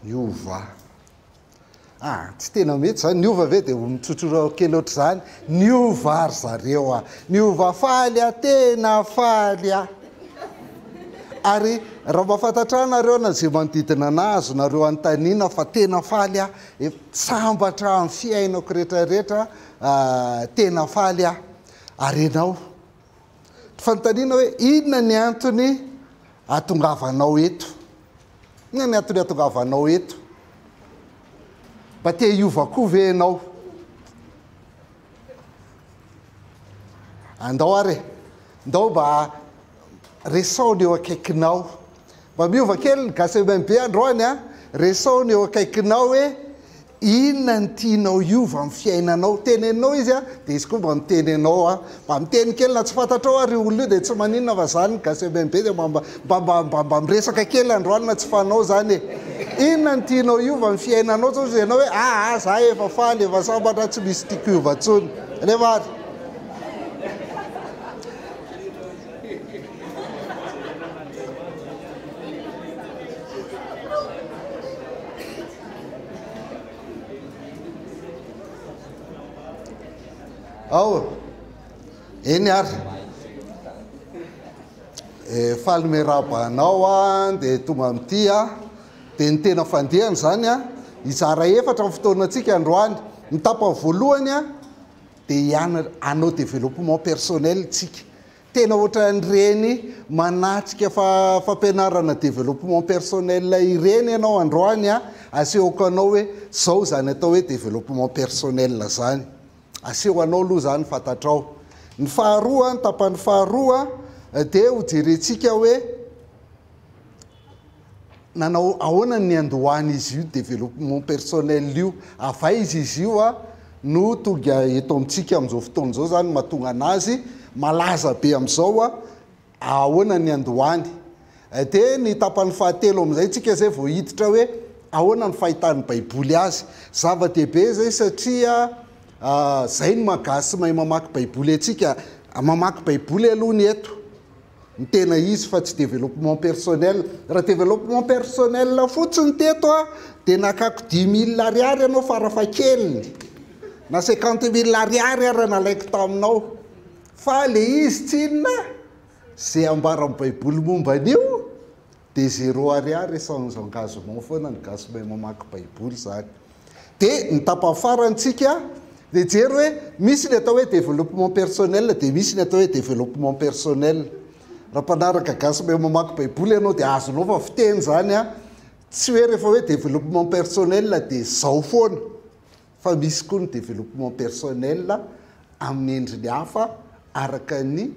Niova. Ah, tsy tena mety izany, niova ve dia mitsotsora kely ohatr'izany? Niova ry zareo ah. Niova faly ah, tena faly ah. Ary raha mba fantatrà nareo na izay manodidina anà azonareo anontaniana fa tena faly aho, sambatra amin'ny fiainako rehetra rehetra, tena faly aho. Ary ianao? Fanontaniana hoe inona ny antony ahatongavanao eto? Inona ny antony ahatongavanao eto? Mba te hiova koa ve ianao? Andao ary e! Ndao mba resaho ny eo akaikinao. Mba miova kely ny Gasy MMB androany a! Resaho ny eo akaikinao hoe inona ny tianao hiova amin'ny fiainanao. Teneninao izy a, dia izy koa mba miteny anao a. Mba miteny kely na tsy fantatrao ary io olona io dia tsy maninona fa zany ny Gasy MMB dia mba mba mba mba mba miresaka kely androany na tsy fanao zany e. Inona ny tianao hiova amin'ny fiainanao zao ianao hoe aa za efa faly efa sambatra tsy misy tiako hiova intsony. Alefa ary. Ao, eny ary. Eh, faly miarahaba anao aho dia tonga amin'ity aho. Dia ny tena fandehany izany an, hizara efatra ny fotoanantsika androany. Ny tapany voalohany an, dia hianatra hanao développement personnel tsika. Tena ohatran'ireny manatrika fampianarana développement personnel ireny ianao androany an, asehoko anao hoe zao izany atao hoe développement personnel zany. Aseho anao aloha izany fantatrao. Ny faharoa, ny tapany faharoa dia ho jerentsika hoe Nanao ahoana ny niandohan'izy io développement personnel io? Avy aiza izy io no tonga eto amintsika amin'izao fotoana izao izany mahatonga an'azy malaza be amin'izao? Ahoana ny niandohany? Dia ny tapany fahatelo amin'izay tsika izay vao hiditra hoe ahoana ny fahitan'ny Baiboly azy. Zava-dehibe izay satria izay no maha gasy mahay mamaky Baiboly antsika. Mamaky Baiboly aloha ny eto. ny tena izy fa tsy développement personnel. Raha développement personnel fotsiny teto a, dia nakako dix mille ariary ianao farafahakeliny, na cinquante mille ariary ara nalaiko taminao. Fa le izy tsinona, ze ambaran'ny baiboly momba an'io dia zéro ariary sans engagement foana ny gasy mahay mamaky baiboly zany. Dia ny tapany farany tsika dia hijery hoe misy ny atao hoe développement personnel dia misy ny atao hoe développement personnel. Raha mpanaraka gasy mahay mamaky baiboly ianao dia azonao fa fiteny zany an, tsy hoe rehefa hoe développement personnel dia zao foana fa misy koa ny développement personnel amin'ny endriny hafa araka ny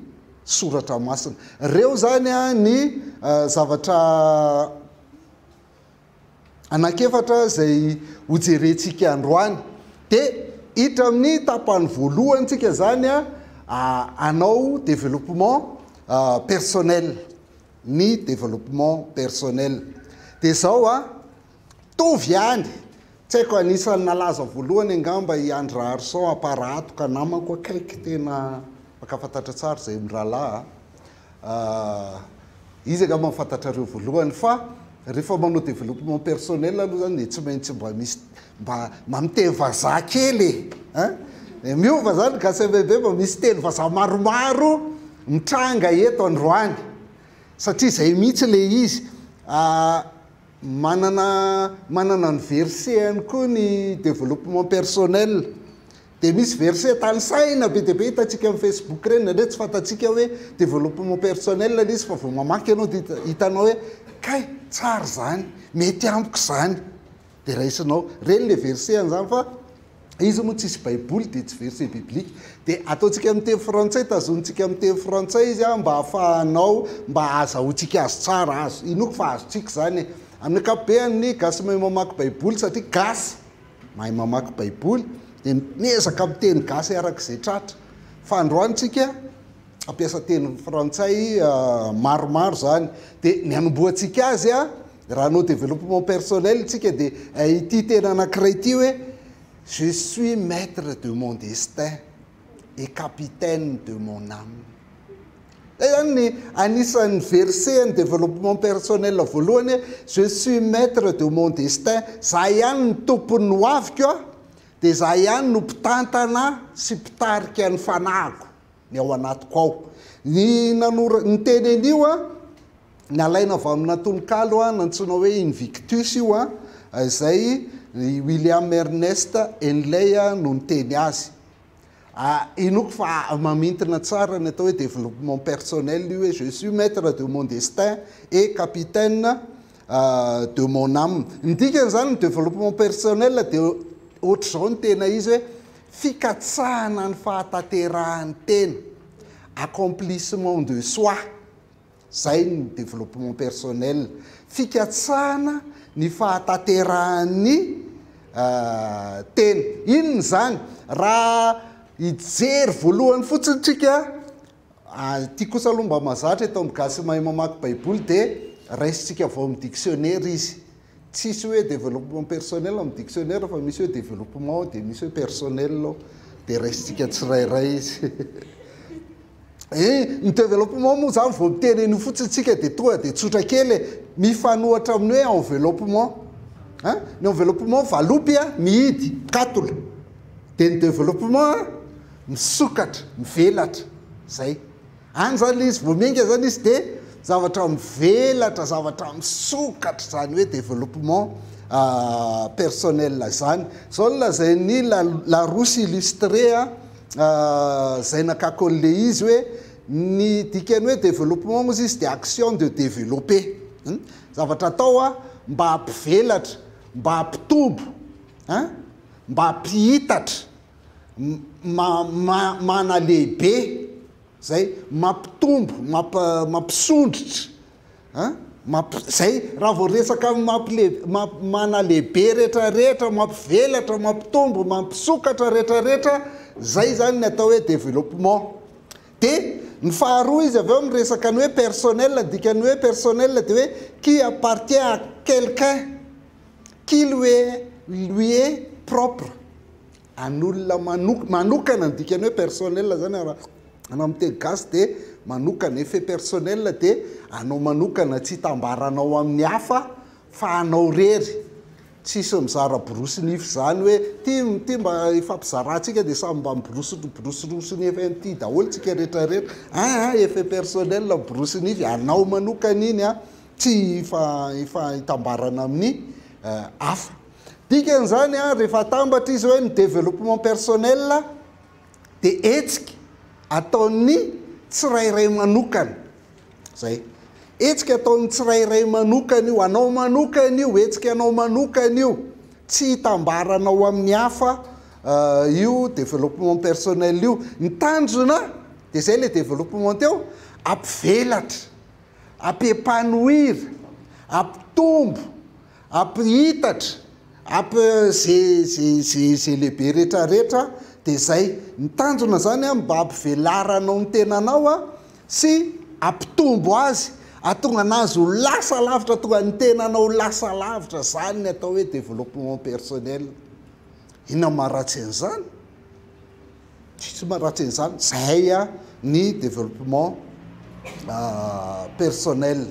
soratra masina. Ireo zany an ny zavatra Anankiefatra izay hojerentsika androany. Dia hiditra amin'ny tapany voalohany tsika izany hanao développement personnel, ny développement personnel. Dia izao an, mitovy ihany, tsy haiko anisan'ny nalaza voalohany angamba i Andry Raharison Amparahatoka namako akaiky tena mifankafantatra tsara izay mirahalahy an. Izy angamba no fantatrareo voalohany fa rehefa manao développement personnel aloha zany dia tsy maintsy mba misy mba mba miteny vazaha kely e! Hein! Dia miova zany gasy MB mba misy teny vazaha maromaro mitranga eto androany satria zay mihitsy le izy. Manana manana ny verset-ny koa ny développement personnel. Dia misy verset tanisaina be dia be hitantsika amin'ny Facebook ireny, indraindray tsy fantatsika hoe développement personnel ilay izy fa vao mamaky ianao dia hitanao hoe kay tsara izany, mety amiko izany. Dia raisinao. Ireny ilay verset an'izany fa izy moa tsisy baiboly dia tsy verset biblique. Dia ataontsika amin'ny teny frantsay, tazonintsika amin'ny teny frantsay izy mba hahafahanao mba hahazahoantsika azy tsara azo. Inoako fa azontsika izany e. Amin'ny ankapobeny ny gasy mahay mamaky baiboly satria gasy. Mahay mamaky baiboly dia miezaka miteny gasy araka izay tratra. Fa androany tsika hampiasa teny frantsay maromaro izany. Dia ny hanombohantsika azy raha hanao développement personnel tsika dia ity teny anankiray ity hoe je suis maître de mon destin et capitaine de mon âme. Zay zany ny anisan'ny verset an'ny développement personnel voalohany hoe je suis maître de mon destin, za ihany no tompon'ny hoaviko a, dia za ihany no mpitantana sy mpitarika ny fanahiko, ny ao anatiko ao. Ny nanora, niteny an'io a, nalaina avy amina tononkalo a, nantsoina hoe Invictus io a, izay i William Ernest Henley no niteny azy. Inoako fa mamintina tsara ny atao hoe développement personnel io hoe je suis maître de mon destin et capitaine de mon âme. Ny dikany izany ny développement personnel dia ohatr'izao ny tena izy hoe fikatsahana ny fahatanterahan'ny tena, accomplissement de soi. Zay ny développement personnel, fikatsahana ny fahatanterahan'ny tena. Inona izany? Raha hijery voalohany fotsiny tsika, ity kosa aloha mba mahazatra eto amin'ny gasy mahay mamaky baiboly dia raisintsika avy ao amin'ny dictionnaire izy. Tsisy hoe développement personnel amin'ny dictionnaire fa misy hoe développement dia misy hoe personnel ao dia raisintsika tsirairay izy. Eh, ny developpement moa zany vao miteny an'io fotsiny tsika dia tonga dia tsotra kely e, mifanohatra amin'ny hoe enveloppement. Hein? Ny enveloppement valopy a, mihidy, mikatona. Dia ny developpement a, misokatra, mivelatra. Zay. Any zany ilay izy, vao miainga zany izy dia zavatra mivelatra, zavatra misokatra izany hoe developpement personnel izany. Izao no lazain'ny Larousse illustré a, Zay nakako an'le izy hoe ny dikan'ny hoe développement moa izy dia action de développer. Zavatra atao a mba hampivelatra, mba hampitombo, hein, mba hampihitatra, manalehibe, zay, mampitombo, mampisondrotra. An? Mampi, zay, raha vao resaka mampile, mamp, manalehibe retraretra, mampivelatra, mampitombo, mampisokatra retraretra, zay zany ny atao hoe développement. De ny faharoa izy avy eo miresaka ny hoe personnel, ny dikan'ny hoe personnel de hoe qui appartient à quelqu'un, qui lui est, lui est propre. An'olona manok, manokana ny dikan'ny hoe personnel zany raha anao amin'ny teny gasy dia manokana, effet personnel dia anao manokana tsy itambaranao amin'ny hafa fa anao rery, tsisy mizara borosy nify zany hoe ty ty mba ifampizarantsika dia samy mba miborosy miborosiborosy nify an'ity daholo tsika rehetra rehetra, aa effet personnel miborosy nify anao manokana iny an, tsy ifa ifa itambarana amin'ny hafa. Dikan'izany rehefa atambatra izy hoe ny développement personnel dia hetsika ataon'ny tsirairay manokana. Zay. Hetsika ataon'ny tsirairay manokana io, anao manokana io, hetsika anao manokana io. Tsy hitambaranao amin'ny hafa io développement personnel io. Ny tanjona dia izay ilay développement teo, hampivelatra, hampi-épanouir, hampitombo. Ampihitatra, amp ze ze ze ze lehibe rehetra rehetra de zay. Ny tanjona zany an mba hampivelaranao ny tenanao an sy hampitombo azy, hahatonga anazy ho lasa lavitra, hahatonga ny tenanao ho lasa lavitra, zany ny atao hoe développement personnel. Inona no maharatsy an'izany? Tsisy maharatsy an'izany, zay ny développement personnel.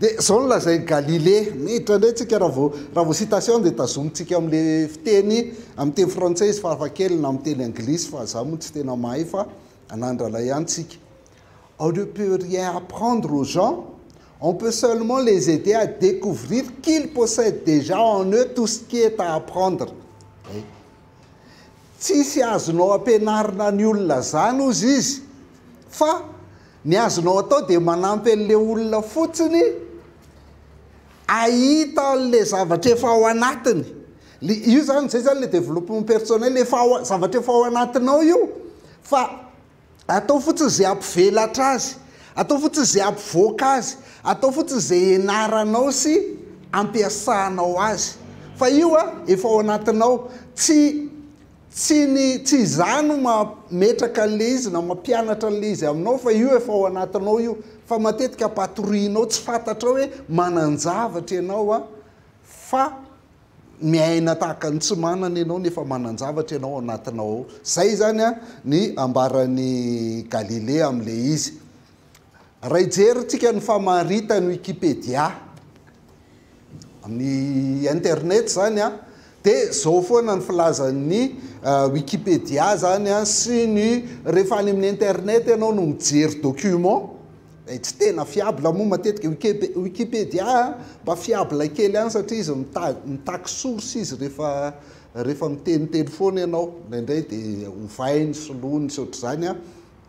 Dia zao no lazain'i Galilée, miditra indray tsika raha vao raha vao citation dia tazomintsika amin'le fiteny amin'ny teny frantsay izy farafahakeliny na amin'ny teny anglisy fa za moa tsy tena mahay fa anandrana ihany tsika. On ne peut rien apprendre aux gens, on peut seulement les aider à découvrir qu'ils possèdent déjà en eux tout ce qui est à apprendre. Tsisy azonao ampianarina ny olona zany ozy izy fa ny azonao atao dia manampy an'le olona fotsiny ahita an'le zavatra efa ao anatiny. Le io zany zay zany le développement personnel efa ao zavatra efa ao anatinao io fa Atao fotsiny izay hampivelatra azy, atao fotsiny izay hampivoaka azy, atao fotsiny izay hianaranao sy hampiasanao azy. Fa io a, efa ao anatinao. Tsy tsy ny tsy izaho no mametraka an'ilay izy na mampianatra an'ilay izy aminao fa io efa ao anatinao io. Fa matetika ampatorianao tsy fantatrao hoe manan-javatra ianao a, fa Miaina tahaka ny tsy manana ianao nefa manan-javatra ianao ao anatinao ao. Izay izany ny ambaran'i Galilée amin'ilay izy. Raha hijerintsika ny famaritan'ny Wikipedia amin'ny internet izany an, dia izao foana ny filazan'ny Wikipedia izany an, sy ny rehefa any amin'ny internet ianao no mijery document, eh, tsy tena fiable moa matetika, Wikipedia mba fiable kely ihany satria izy mitaky source izy rehefa rehefa miteniteny foana ianao, indraindray dia ovainy, soloiny sy ohatr'izany an.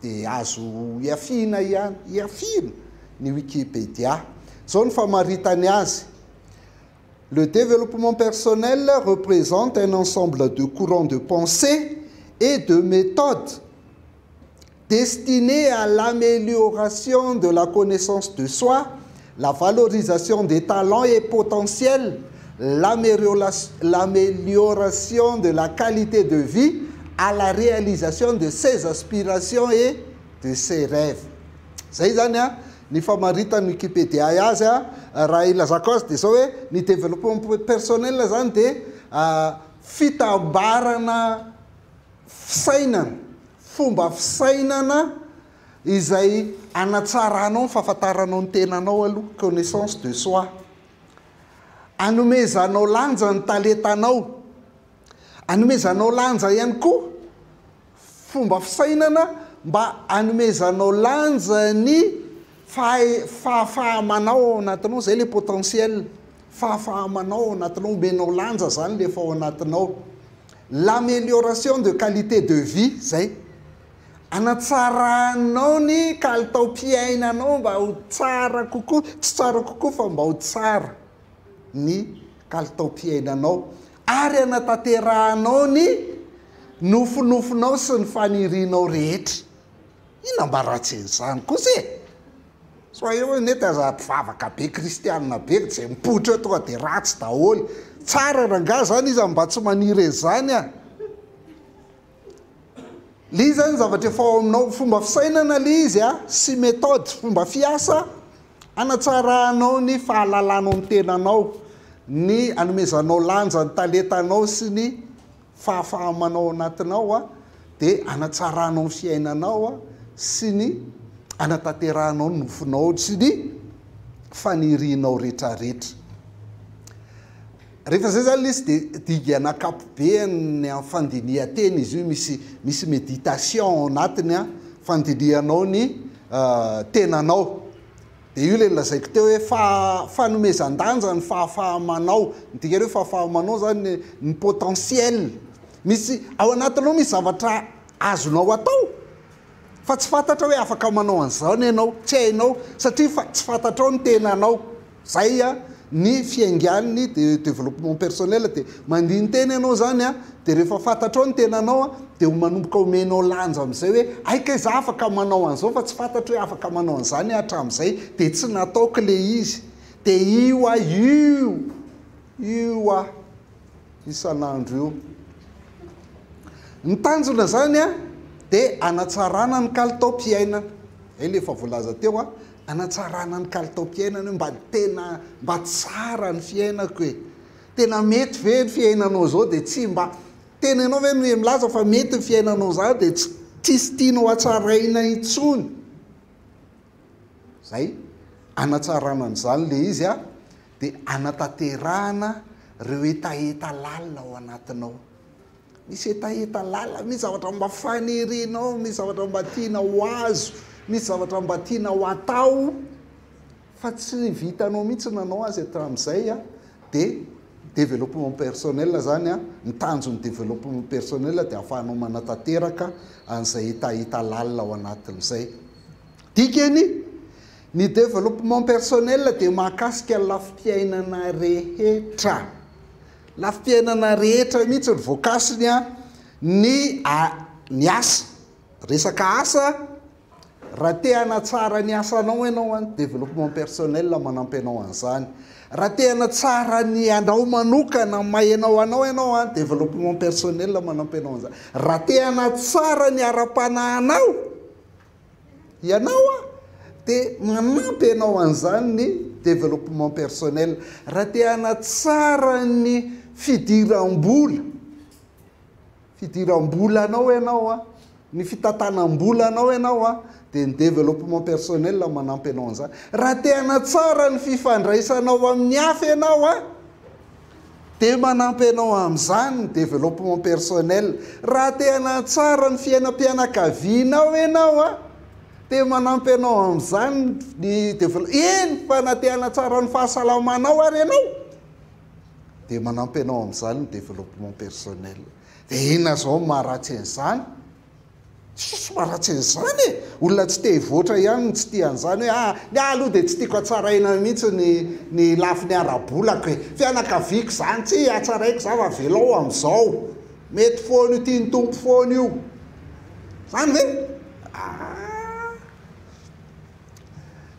Dia azo ihafiana ihany, ihafiana, ny Wikipedia. Izao ny famaritany azy, Le développement personnel représente un ensemble de courants de pensée et de méthodes destinés à l'amélioration de la connaissance de soi, la valorisation des talents et potentiels, l'amélioration de la qualité de vie, à la réalisation de ses aspirations et de ses rêves. Zay zany a ny famaritan'ny Wikipedia azy a, raha ilazako azy dia zao hoe ny développement personnel zany dia fitambarana fisainana, fomba fisainana izay anatsaranao ny fahafantaranao ny tenanao aloha, connaissance de soi. Anomezanao lanja ny talentanao. Anomezanao lanja ihany koa fomba fisainana mba hanomezanao lanja ny fahafaha-manao ao anatinao, izay ilay potentiel, fahafaha-manao ao anatinao, omenao lanja izany ilay efa ao anatinao. L'amélioration de qualité de vie, izay. Anatsaranao ny kalitaom-piainanao mba ho tsara kokoa, tsy tsara kokoa fa mba ho tsara ny kalitaom-piainanao ary anatanterahanao ny nofinofinao sy ny fanirianao rehetra. Inona mba ratsy an'izany kosa e? Soyez honnête aza mpivavaka be kristianina be izay mipoitra eo tonga dia ratsy daholo. Tsara rangahy zany iza mba tsy maniry an'izany a! Le izy zany zavatra efa ao aminao, fomba fisainana le izy a, sy méthode, fomba fiasa anatsaranao ny fahalalanao ny tenanao, ny anomezanao lanja ny talentanao sy ny fahafahamanao ao anatinao a, dia anatsaranao ny fiainanao a, sy ny anatanterahanao ny nofinao sy ny fanirianao retraretra. Rehefa zay zany lesy dia dingana ankapobeny amin'ny fandinihan-tena izy io, misy misy méditation ao anatiny an, fandinihanao ny tenanao. Dia io ilay nolazaiko teo hoe fa fanomezan-danja ny fahafaha-manao, ny dikan'ny hoe fahafaha-manao zany ny potentiel, misy ao anatinao misy zavatra azonao atao fa tsy fantatra hoe afaka manao an'izany ianao, tsy hainao satria fa tsy fantatrao ny tenanao. Zay a ny fiaingan'ny développement personnel dia mandini-tena ianao zany a, dia rehefa fantatrao ny tenanao a, dia ho manomboka omenao lanja amin'izay hoe hay kay za afaka manao an'izao fa tsy fantatro hoe afaka manao an'izany aho hatramin'izay dia tsy nataoko le izy, dia io aho io, io aho isan'andro io. Ny tanjona zany a dia hanatsarana ny kalitaom-piainana, zay le efa voalaza teo a, Hanatsarana ny kalitaom-piainana hoe mba tena mba tsara ny fiainako e! Tena mety ve ny fiainanao izao dia tsy mba tena ianao ve no milaza fa mety ny fiainanao izany dia tsy tsisy tianao hatsaraina intsony? Zay, hanatsarana an'izany le izy a, dia hanatanterahana ireo hetaheta lalina ao anatinao. Misy hetaheta lalina, misy zavatra mba fanirianao, misy zavatra mba tianao ho azo, misy zavatra mba tianao hatao fa tsy vitanao mihitsy ny nanao azy hatramin'izay a, dia développement personnel zany a, ny tanjon'ny développement personnel dia ahafahanao manatanteraka an'izay hetaheta lalina ao anatin'izay. Dikany, ny développement personnel dia mahakasika ny lafim-piainana rehetra. Lafim-piainana rehetra mihitsy no voakasiny a, ny ny asa, resaka asa, raha te hanatsara ny asanao ianao an, développement personnel manampy anao an'izany, raha te hanatsara ny anao manokana ny maha ianao anao ianao an, développement personnel manampy anao an'izany, raha te hanatsara ny ara-panahinao Ianao a! Dia manampy anao an'izany ny développement personnel. Raha te hanatsara ny fidiram-bola, fidiram-bolanao ianao a! ny fitantanam-bolanao ianao a, dia ny développement personnel manampy anao an'izany. Raha te hanatsara ny fifandraisanao amin'ny hafa ianao a, dia manampy anao amin'izany ny développement personnel. Raha te hanatsara ny fiainam-pianakavianao ianao a, dia manampy anao amin'izany ny dévelop-, eny fa na te hanatsara ny fahasalamanao ary ianao, dia manampy anao amin'izany ny développement personnel. Dia inona izao no maharatsy an'izany? Tsisy maharatsy an'izany e! Olona tsy te hivoatra ihany no tsy tia an'izany hoe ah, ny ahy aloha dia tsy tiako hatsaraina mihitsy ny ny lafiny ara-bolako e! Fianakaviako izany, tsy hatsaraiko izany fa avelao amin'izao. Mety foana io, tian'ny Tompo foana io. Izany ve? Ah!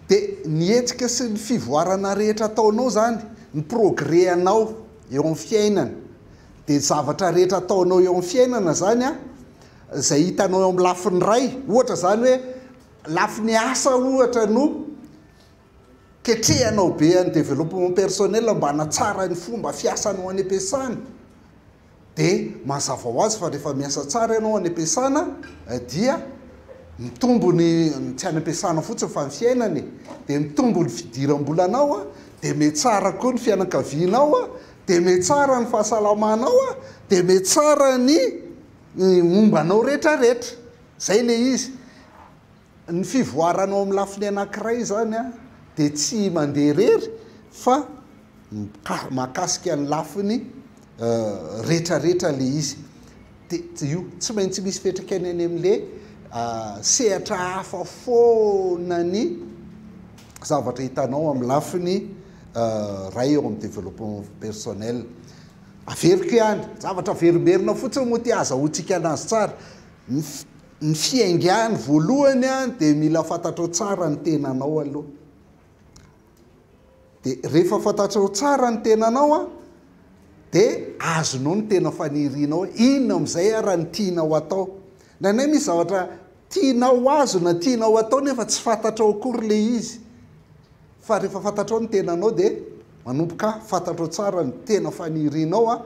Dia ny hetsika sy ny fivoarana rehetra ataonao izany, ny progrès anao eo amin'ny fiainana, Dia zavatra rehetra ataonao eo amin'ny fiainana izany an, izay hitanao eo amin'ny lafiny iray, ohatra izany hoe lafiny asa ohatra no ketrehanao be an'ny développement personnel mba hanatsara ny fomba fiasanao any am-piasana, dia mazava ho azy fa rehefa miasa tsara ianao any am-piasana dia mitombo ny, tsy any am-piasana fotsiny fa ny fiainana e, dia mitombo ny fidiram-bolanao an, dia mihatsara koa ny fianakavianao an, Dia mihatsara ny fahasalamanao a, dia mihatsara ny momba anao rehetra rehetra. Zay le izy. Ny fivoaranao amin'ny lafiny anankiray izany a, dia tsy mandeha irery fa mahakasika ny lafiny rehetra rehetra le izy. Dia io, tsy maintsy misy fiantraikany any amin'le sehatra hafa foana ny zavatra hitanao amin'ny lafiny iray eo amin'ny développement personnel. Averiko ihany, zavatra averimberina fotsiny moa ity ahazahoantsika anazy tsara. Ny ny fiaingàny voalohany dia mila fantatrao tsara ny tenanao aloha. Dia rehefa fantatrao tsara ny tenanao dia azonao ny tena fanirianao hoe inona amin'izay ara ny tianao atao. Indraindray misy zavatra tianao ho azo na tianao atao nefa tsy fantatrao akory ilay izy. Fa rehefa fantatrao ny tenanao dia manomboka fantatrao tsara ny tena fanirianao an,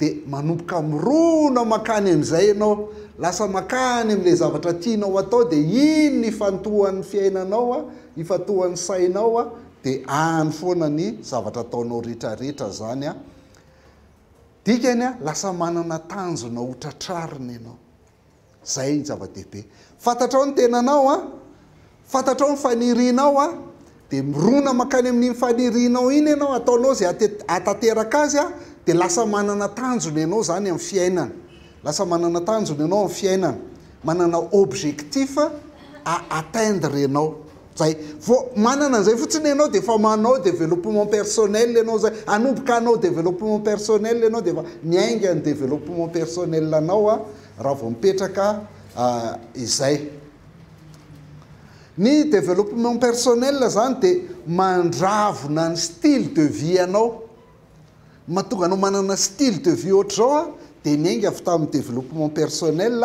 dia manomboka mirona mankany amin'izay ianao, lasa mankany amin'ilay zavatra tianao atao dia iny ny ifantohan'ny fiainanao an, ifantohan'ny sainao an, dia any foana ny zavatra ataonao rehetrarehetra izany an. Dikany an, lasa manana tanjona ho tratrarina ianao. Zay ny zava-dehibe. Fantatrao ny tenanao an, fantatrao ny fanirianao an, dia mirona mankany amin'iny fanirianao iny ianao, ataonao izay hahatanteraka azy an, dia lasa manana tanjona ianao izany amin'ny fiainana. Lasa manana tanjona ianao amin'ny fiainana. Manana objectif à atteindre ianao. Zay. Vao manana an'izay fotsiny ianao dia efa manao développement personnel ianao zay. Hanomboka hanao développement personnel ianao dia efa miainga ny développement personnel anao an, raha vao mipetraka izay. Ny développement personnel zany dia mandravona ny style de vie anao. Ny mahatonga anao manana style de vie ohatr'izao an, dia niainga avy tamin'ny développement personnel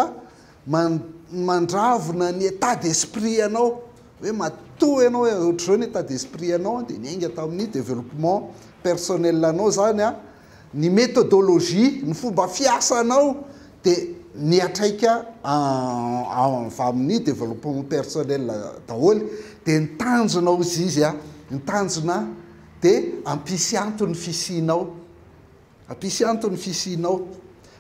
Mandravona ny état d'esprit anao, hoe matoa ianao hoe ohatr'izao ny état d'esprit anao dia niainga tamin'ny développement personnel anao izany an, ny méthodologie, ny fomba fiasanao dia miantraika avy amin'ny développement personnel daholo, dia ny tanjona hozy izy an, ny tanjona dia hampisy antony fisianao. Hampisy antony fisianao.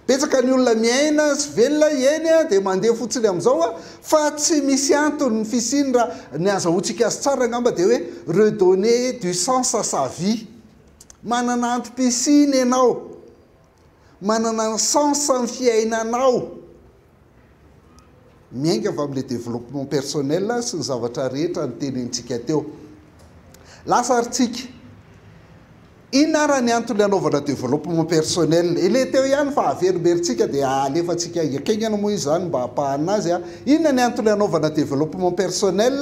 Betsaka ny olona miaina sy velona eny dia mandeha fotsiny amin'izao fa tsy misy antony ny fisiany raha ny azahoantsika azy tsara angamba dia hoe redonner du sens à sa vie. Manana antom-pisiana ianao. Manana ny sens ny fiainanao. Miainga avy amin'ilay développement personnel sy ny zavatra rehetra notenenintsika teo. Lasa ary tsika. Inona ara ny antony hanaovana développement personnel? Ilay teo ihany fa averimberintsika dia alefantsika haingankengana moa izy izany mba hampahana azy. Inona ny antony hanaovana développement personnel?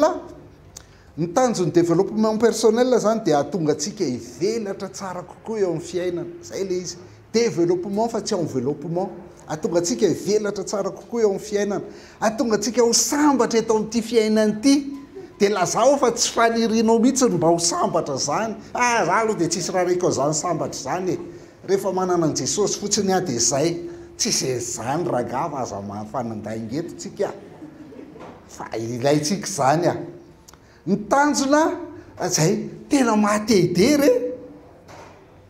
Ny tanjon'ny développement personnel izany dia hahatonga antsika hivelatra tsara kokoa eo amin'ny fiainana. Izay ilay izy. Développement fa tsy enveloppement. Hahatonga antsika hivelatra tsara kokoa eo amin'ny fiainana. Hahatonga antsika ho sambatra eto amin'ity fiainana ity. Dia lazao fa tsy fanirianao mihitsy ny mba ho sambatra izany. Ah, za aloha dia tsisy rariko an'izany sambatra izany e. Rehefa manana an'i Jesosy fotsiny aho dia izay. Tsisy an'izany rangahy fa aza mifanandainga eto tsika. Fa ilaintsika izany a. Ny tanjona zay tena maha te hidera e!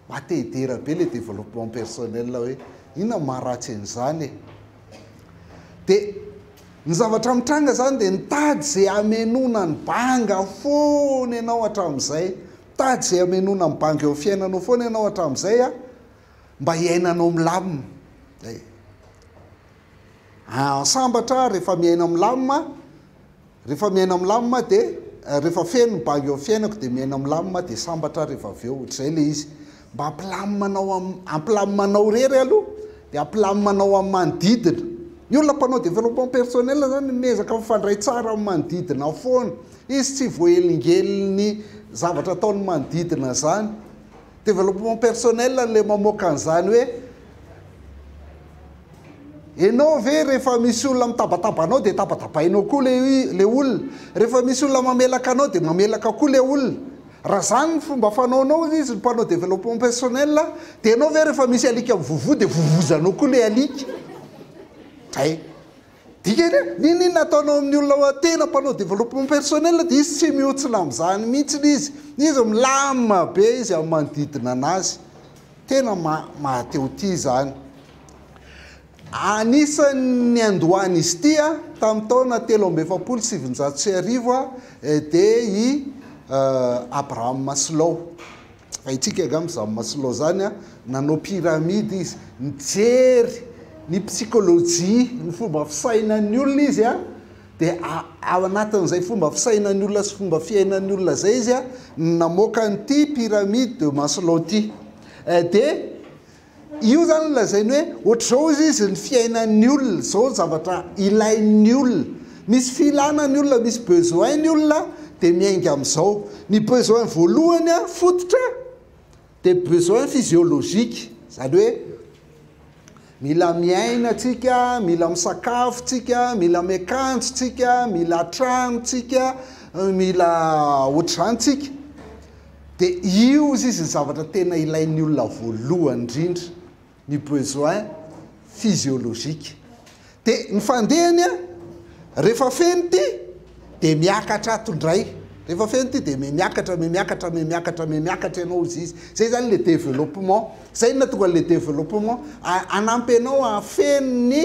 Maha te hidera be le développement personnel hoe inona no maharatsy an'izany e! De ny zavatra mitranga zany de mitady ze hamenoana ny banga foana ianao hatramin'izay, mitady ze hamenoana ny banga eo amin'ny fiainanao foana ianao hatramin'izay a, mba hiainanao milamina. Zay. Sambatra rehefa miaina milamina. Rehefa miaina milamina aho dia, rehefa feno ny banga eo amin'ny fiainako dia miaina milamina aho dia sambatra aho rehefa avy eo. Ohatr'izay ilay izy. Mba hampilamina anao am, hampilamina anao irery aloha dia hampilamina anao amin'ny manodidina. Ny olona mpanao développement personnel izany miezaka mifandray tsara amin'ny manodidina foana. Izy tsy voahelingelin'ny zavatra ataon'ny manodidina izany. Développement personnel ilay mamoaka an'izany hoe Enao ve rehefa misy olona mitabataba anao dia tabatabainao koa le le olona? Rehefa misy olona mamelaka anao dia mamelaka koa le olona? Raha zany ny fomba fanaonao hozy izy ny mpanao développement personnel dia enao ve rehefa misy alika mivovoa dia vovozanao koa le alika? Zay. Dikany hoe n'inon'inona ataonao amin'ny olona tena mpanao développement personnel dia izy tsy mihontsina amin'izany mihitsy izy. Izy milamina be izy amin'ny manodidina anazy. Tena maha te ho tia izany. Anisan'ny niandohan'izy ity tamin'ny taona 1943 dia i Abraham Maslow. Haintsika angamba izany Maslow izany, nanao pyramide izy, nijery ny psychologie, ny fomba fisainan'ny olona izy dia ao anatin'izay fomba fisainan'ny olona sy fomba fiainan'ny olona izay izy no namoaka an'ity pyramide de Maslow ity. Dia io izany no lazainy hoe ohatr'izao hozy izy ny fiainan'ny olona, izao ny zavatra ilain'ny olona. Misy filana ny olona, misy besoin ny olona dia miainga amin'izao. Ny besoin voalohany fototra dia besoin physiologique, izany hoe mila miaina tsika, mila misakafo tsika, mila miakanjo tsika, mila trano tsika, mila ohatr'izany tsika. Dia io izy ny zavatra tena ilain'ny olona voalohany indrindra, ny besoin physiologique. Dia ny fandehany an, rehefa feno ity dia miakatra ato indray, rehefa feno ity dia mihamiakatra, mihamiakatra, mihamiakatra, mihamiakatra ianao hozy izy. Izay izany ilay développement, izay no nahatonga an'ilay développement, hanampy anao hahafeno ny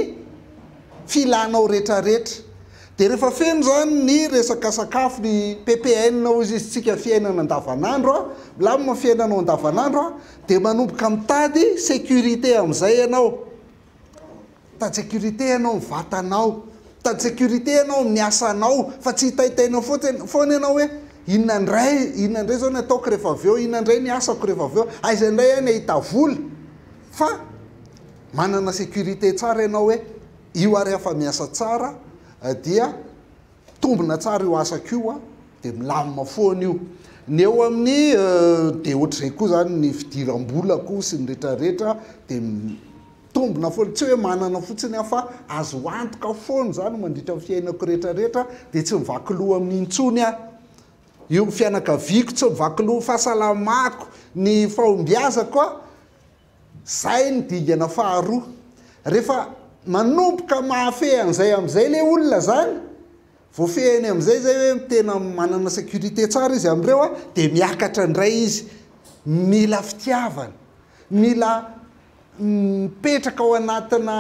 filanao rehetrarehetra. Dia rehefa feno izany ny resaka sakafo, ny ppn hozy izy tsika fiainana andavanandro an, milamina ny fiainanao andavanandro an, dia manomboka mitady sécurité amin'izay ianao. Mitady sécurité ianao amin'ny vatanao, mitady sécurité ianao amin'ny asanao, fa tsy hitaintaina fotsiny foana ianao hoe inona indray, inona indray izao ny ataoko rehefa avy eo, inona indray ny asako rehefa avy eo, aiza indray aho ny hahita vola, fa manana sécurité tsara ianao hoe io ary aho fa miasa tsara dia Mitombina tsara io asako io a, dia milamina foana io. Ny eo amin'ny dia ohatr'izay koa izany ny fidiram-bolako sy ny retraretra dia mitombina foana, tsy hoe manana fotsiny aho fa azo antoka foana izany mandritra ny fiainako retraretra dia tsy mivaky loha amin'iny intsony aho. Io fianakaviako tsy mivaky loha, fahasalamako, ny fahombiazako a. Zay ny dingana faharoa. Rehefa manomboka mahafehy an'izay amin'izay ilay olona zany, voafehiny amin'izay zay hoe tena manana sécurité tsara izy amin'ireo a, dia miakatra indray izy. Mila fitiavana, mila mipetraka ao anatina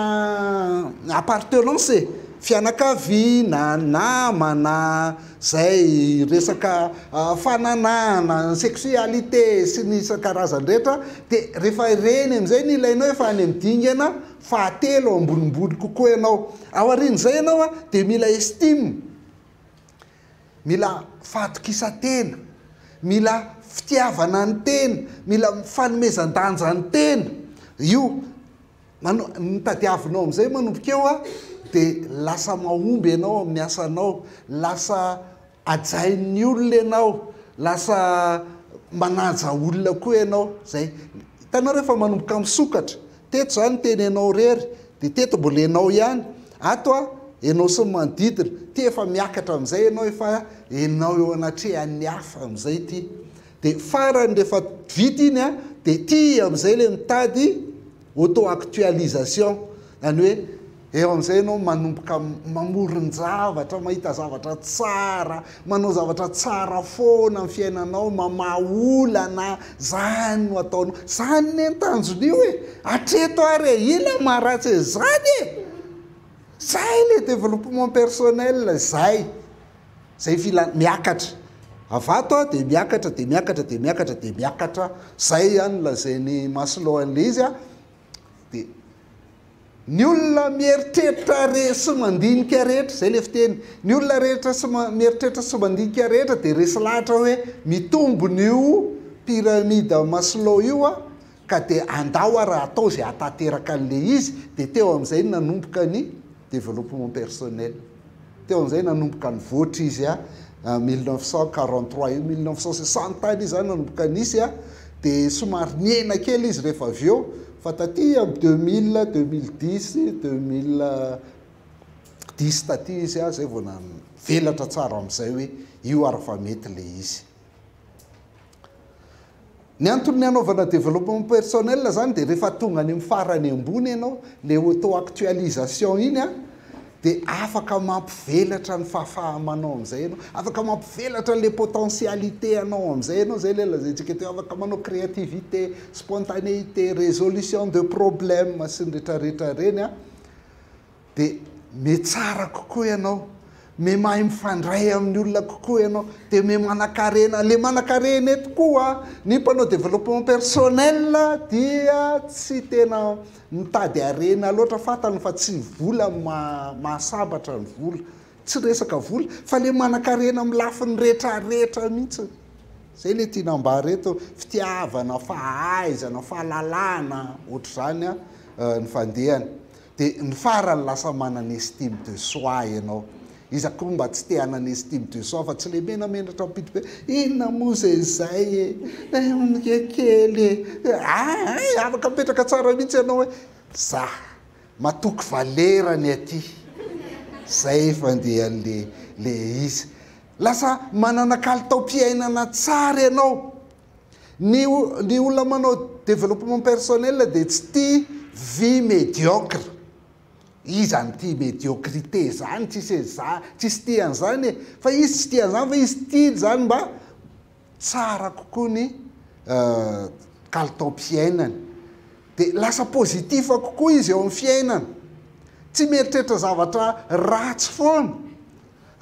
appartenance e, fianakaviana, namana, Izay resaka fananahana, sexualité sy ny isan-karazany rehetra dia rehefa ireny amin'izay ny ilainao efa any amin'ny dingana fahatelo ambonimbony kokoa ianao. Aorian'izay ianao dia mila estime, mila fahatokisan-tena, mila fitiavana ny tena, mila fanomezan-danja ny tena. Io. Mano, ny tadiavinao amin'izay manomboka eo a, dia lasa mahomby ianao amin'ny asanao, lasa hajain'ny olona ianao, lasa manaja olona koa ianao, zay. Hitanao rehefa manomboka misokatra, teto zany tena ianao irery, dia teto mbola ianao ihany, ato a, ianao sy ny manodidina, ty efa miakatra amin'izay ianao efa ianao eo anatrehan'ny hafa amin'izay ity. Dia farany rehefa vita iny a, dia ty amin'izay ilay mitady auto actualisation, izany hoe. Eo amin'izay ianao manomboka mamoron-javatra, mahita zavatra tsara, manao zavatra tsara foana amin'ny fiainanao, mamaha olana, izany no ataonao. Izany anie ny tanjon'io e! Hatreto ary e! Inona no maharatsy an'izany e? Izay ilay développement personnel, izay. Izay filana, miakatra. Avy ato aho dia miakatra, dia miakatra, dia miakatra, dia miakatra. Izay ihany no lazain'i Maslow an'ilay izy a. Dia ny olona mieritreritra re sy mandinika rehetra, izay ilay fiteny, ny olona rehetra sy mieritreritra sy mandinika rehetra dia resy lahatra hoe mitombina io pyramide Maslow io a, ka dia andao ary atao izay hahatanteraka an'ilay izy, dia teo amin'izay no nanomboka ny développement personnel. Teo amin'izay nanomboka nivoatra izy a, 1943 io, 1960 tany izy izany nanomboka nisy a, dia somary nihena kely izy rehefa avy eo, fa taty amin'ny 2000, 2010, 2010 taty izy a, zay vao nivelatra tsara amin'izay hoe io ary fa mety ilay izy. Ny antony hanaovana développement personnel zany dia rehefa tonga any amin'ny farany ambony ianao, le auto actualisation iny an, dia afaka mampivelatra ny fahafaha-manao amin'izay ianao, afaka mampivelatra an'ilay potentialité anao amin'izay ianao, izay ilay lazaintsika teo, afaka manao créativité, spontanéité, résolution de problème sy ny retraretra ireny an. dia mihatsara kokoa ianao, miha-mahay mifandray amin'ny olona kokoa ianao, dia miha-manankarena. Ilay manankarena eto koa, ny mpanao développement personnel dia tsy tena mitady harena loatra, fantany fa tsy vola no mahasambatra ny vola, tsy resaka vola, fa ilay manankarena amin'ny lafiny rehetrarehetra mihitsy. Izay ilay tiana ambara eto, fitiavana, fahaizana, fahalalana, ohatr'izany ny fandehany. Dia ny farany lasa manana estime de soi ianao. Iza koa mba tsy te hanana estime de soi fa tsy le menamenatra ampito be, inona moa izay izay e, eh kely e, ah afaka mipetraka tsara mihitsy ianao hoe za matoky valera ny aty, zay fandehan'le le izy. Lasa manana kalitaom-piainana tsara ianao. Ny ny olona manao développement personnel dia tsy tia vie médiocre. Iza no tia médiocrité zany? Tsisy eza, tsisy tia an'izany e. Fa izy tsy tia an'izany fa izy tiany zany mba tsara kokoa ny kalitaom-piainany. Dia lasa positif kokoa izy eo amin'ny fiainana. Tsy mieritreritra zavatra ratsy foana.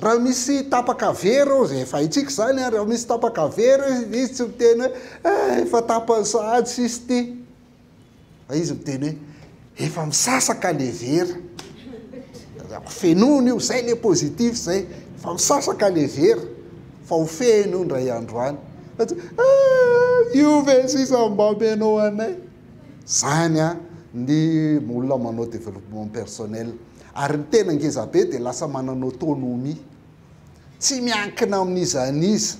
Raha misy tapaka vera eo, izay efa haintsika izany an, raha misy tapaka vera eo izy tsy miteny hoe eh, efa tapany sahady sisa ity. Fa izy miteny hoe efa misasaka le vera. Fenoina io, izay le positif izay. Efa misasaka le vera, fa ho feno io indray andro any. Fa tsy eh, io ve sisa mba omenao anay. Izany an, ny olona manao développement personnel. Ary ny tena ngeza be dia lasa manana autonomie. Tsy miankina amin'iza n'iza.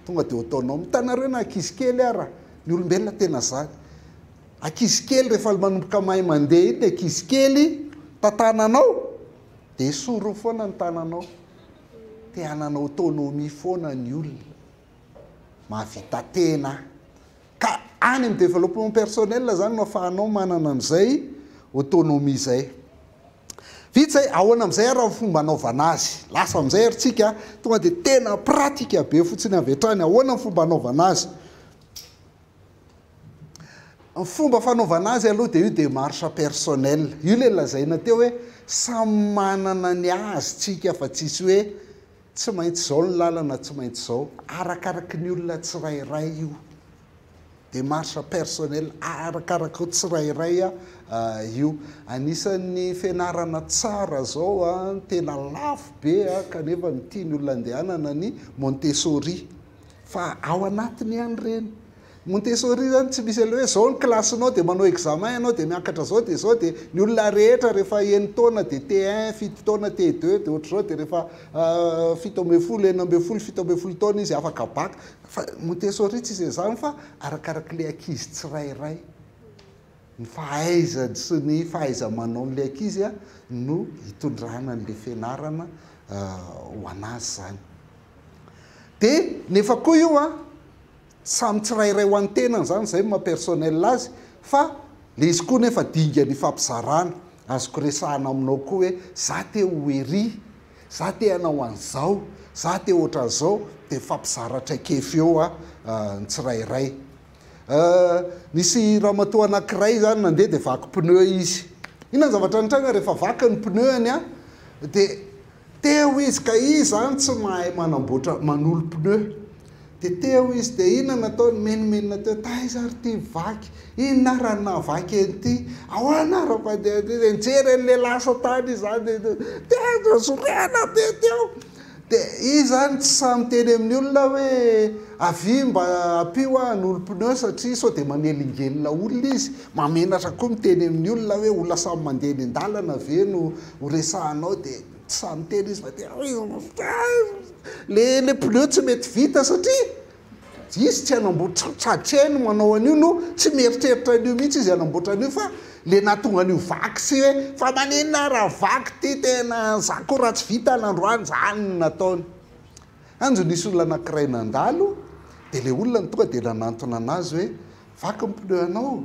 Tonga dia autonome. Hitanareo na ankizy kely ara, ny olombelona tena zany. Ankizy kely rehefa manomboka mahay mandeha iny ny ankizy kely, tantananao, dia esoriny foana ny tananao. Te hanana autonomie foana ny olona. Mahavita tena. Ka any amin'ny développement personnel zany no afahanao manana an'izay autonomie izay. Vita izay, ahoana amin'izay ary ny fomba anaovana azy? Lasa amin'izay ary tsika, tonga dia tena pratique be fotsiny avy hatrany, ahoana ny fomba anaovana azy? Ny fomba fanaovana azy aloha dia io démarche personnelle, io ilay lazaina teo hoe samy manana ny azy tsika fa tsisy hoe Tsy maintsy izao ny lalana, tsy maintsy izao. Arakaraky ny olona tsirairay io. Démarche personnelle, arakaraka tsirairay io. Anisan'ny fianarana tsara izao, tena lafo be kanefa ny tian'ny olona andehanana ny Montessori. Fa ao anatiny ihany ireny. Montessori zany tsy misy an'ilay hoe zao ny kilasinao dia manao examen ianao dia miakatra zao dia zao dia ny olona rehetra rehefa enin-taona dia T1, fito taona T2 dia ohatr'izao dia rehefa 17, 16, 17 taona izy afaka bac. Fa Montessori tsisy an'izany fa arakarak'ilay ankizy tsirairay. Ny fahaizany sy ny fahaiza-manaon'ilay ankizy no hitondrana an'ilay fianarana ho an'azy izany. Dia nefa koa io an, Samy tsirairay ho an'ny tenany izany, izay no maha personnel azy, fa le izy koa nefa dingana ifampizarana. Azoko resahana aminao koa hoe za te ho ery, za te hanao an'izao, za te ohatran'izao, dia mifampizara traikefa eo ny tsirairay. Nisy ramatoa anankiray izany nandeha dia vaky pneu izy. Inona ny zavatra nitranga rehefa vaky ny pneu-ny dia teo izy ka izy izany tsy mahay manamboatra manolo pneu. Dia teo izy dia inona no nataony? Menomenona teo, taiza ary ity vaky? Inona ary raha nahavaky an'ity? Ahoana ary raha mpandeha an'ity? Dia nijery an'ilay lasa tany izy izany dia tena sorena be teo. Dia izy izany tsy sahy miteny amin'ny olona hoe avia mba ampio aho hanolo pneu satria sao dia manelingelina olona izy. Mahamenatra koa miteny amin'ny olona hoe olona samy mandeha eny an-dalana ve no ho resahanao dia tsy sahy miteny izy fa dia le le pneu tsy mety vita satria izy tsy hanamboatra, sady tsy hainy manao an'io no tsy mieritreritra an'io mihitsy izy hanamboatra an'io fa le nahatonga an'io vaky sy hoe fa maninona raha vaky ty tena za koa raha tsy vita nandroany zany no nataony. Anjo nisy olona anankiray nandalo de le olona no tonga de nanantona anazy hoe vaky ny pneu anao.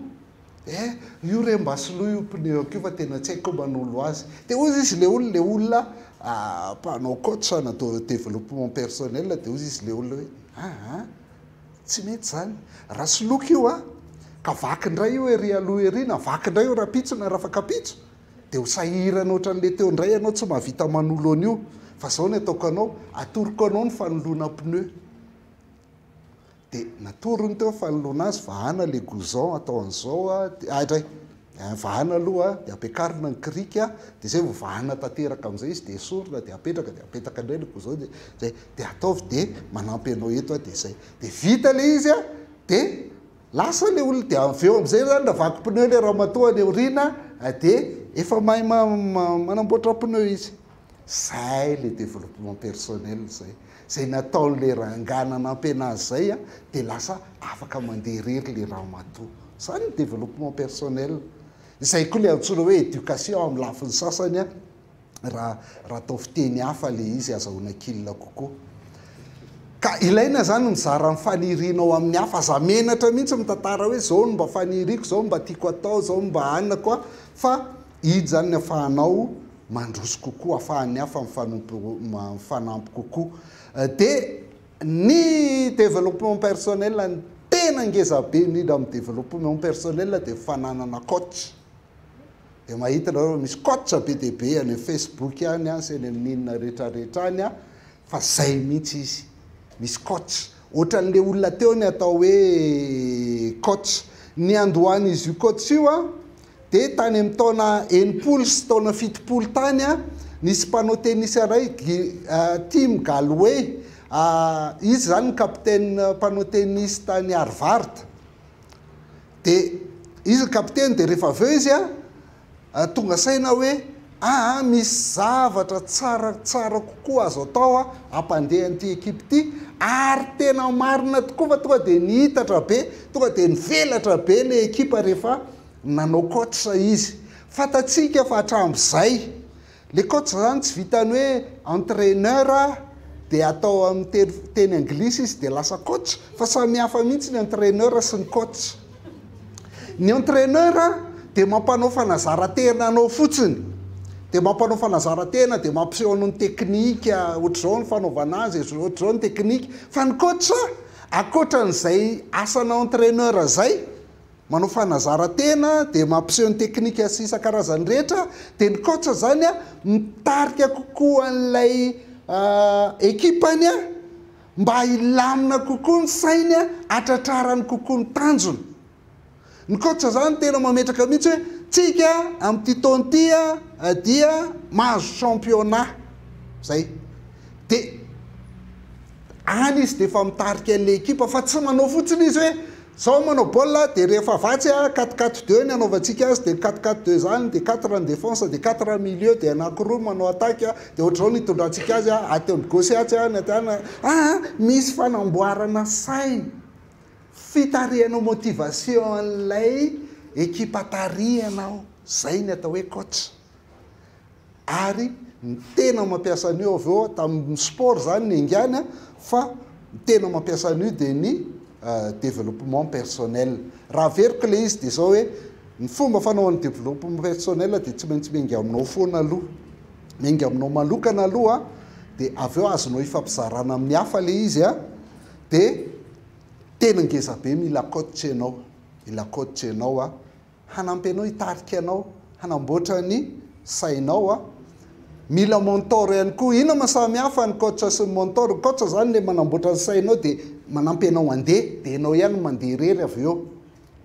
Eh, io re mba soloy io pneu-ko io fa tena tsy haiko manolo azy. Dia hozy izy le olona, le olona mpanao coach na développement personnel, dia hozy izy le olona hoe, aa, tsy mety izany. Raha soloiko io an, ka vaky indray io ery aloha ery, na vaky indray io rahampitso na rafakampitso, dia ho sahirana ohatran'le teo indray ianao tsy mahavita manolo an'io. Fa izao ny ataoko anao, atoroko anao ny fanoloana pneu. Dia natorony teo fa anoloana azy vahana le gouzon atao an'izao a, dia ah indray, vahana aloha dia ampiakarina ny cric dia zay vao vahana tanteraka amin'izay izy dia esorina dia apetraka dia apetaka indray le gouzon dia zay, dia ataovy dia manampy anao eto aho dia zay. Dia vita le izy a, dia lasa le olona dia avy eo amin'izay zany raha vaky pneu le ramatoa any aoriana dia efa mahay manamboatra pneu izy. Zay le développement personnel zay. Zay nataon'le rangahy nanampy anazy zay de lasa afaka mandeha irery le ramatoa. Zany ny développement personnel. Izay koa le antsoina hoe éducation amin'ny lafiny sasany raha raha atao fiteny hafa le izy azahoana kil kokoa. Ka ilaina zany mizara ny fanirianao amin'ny hafa. Aza menatra mihitsy mitantara hoe zao no mba faniriako, zao no mba tiako atao, zao no mba anako fa iny zany ny afahanao mandroso kokoa, afahan'ny hafa mifanompo mifanampy kokoa. Dia ny développement personnel, ny tena ngeza be indrindra amin'ny développement personnel dia fananana coach. Dia mahita nareo fa misy coach be dia be any amin'ny Facebook any sy any amin'ny inona rehetra rehetra any fa zay mihitsy izy. Misy coach. Ohatran'le olona teo ny atao hoe coach. Ny andohan'izy io coach io an, Dia tany amin'ny taona 60 sy taona 70 tany, nisy mpanao tennis iray, Tim Gallwey, izy izany ny capitaine mpanao tennis tany Harvard. Dia izy ny capitaine, dia rehefa avy eo izy tonga saina hoe aa misy zavatra tsaratsara kokoa azo atao hampandeha an'ity ekipa ity, ary tena marina tokoa fa tonga dia nihitatra be, tonga dia nivelatra be ilay ekipa rehefa nanao coach izy. Fantatsika fa hatramin'izay, le coach zany tsy vitan'ny hoe entraineur dia atao amin'ny teny teny anglisy izy dia lasa coach fa samy hafa mihitsy ny entraineur sy ny coach. Ny entraineur dia mampanao fanazaran-tena anao fotsiny, dia mampanao fanazaran-tena dia mampiseho anao ny teknika, ohatr'izao ny fanaovana azy, ohatr'izao ny teknika, fa ny coach ankoatran'izay asana entraineur izay, Manao fanazaran-tena dia mampiseho ny teknika sy isan-karazany rehetra, dia ny coach zany mitarika kokoa an'ilay ekipany mba hilamina kokoa ny sainy hatratrarany kokoa ny tanjona. Ny coach zany tena mametraka mihitsy hoe tsika amin'ity taona ity dia mahazo championnat zay. Dia any izy dia efa mitarika an'ilay ekipa fa tsy manao fotsiny izy hoe Zao manao baolina dia rehefa vatsy a, quatre quatre deux ny anaovantsika azy dia quatre quatre deux zany dia quatre en défense dia quatre en milieu dia anakiroa manao attaque dia ohatr'izao ny hitondrantsika azy a, aty amin'ny gauche atsy a, ny aty ana, aa misy fanamboarana saina, fitarihana motivation an'ilay ekipa tarihana ao, zay ny atao hoe coach. Ary ny tena mampiasa an'io avy eo, tamin'ny sport izany ny niaingàny fa ny tena mampiasa an'io dia ny développement personnel. Raha averiko ilay izy dia izao hoe, Ny fomba fanao ny développement personnel dia tsy maintsy miainga aminao foana aloha, miainga aminao manokana aloha, dia avy eo azonao ifampizarana amin'ny hafa le izy a. Dia tena ngeza be, mila coach ianao, mila coach ianao a, hanampy anao, hitarika anao, hanamboatra ny sainao a. Mila mentor ihany koa. Inona ma samy hafa ny coach sy ny mentor? Ny coach zany le manamboatra ny sainao, dia manampy anao andeha, dia ianao ihany mandeha irery avy eo.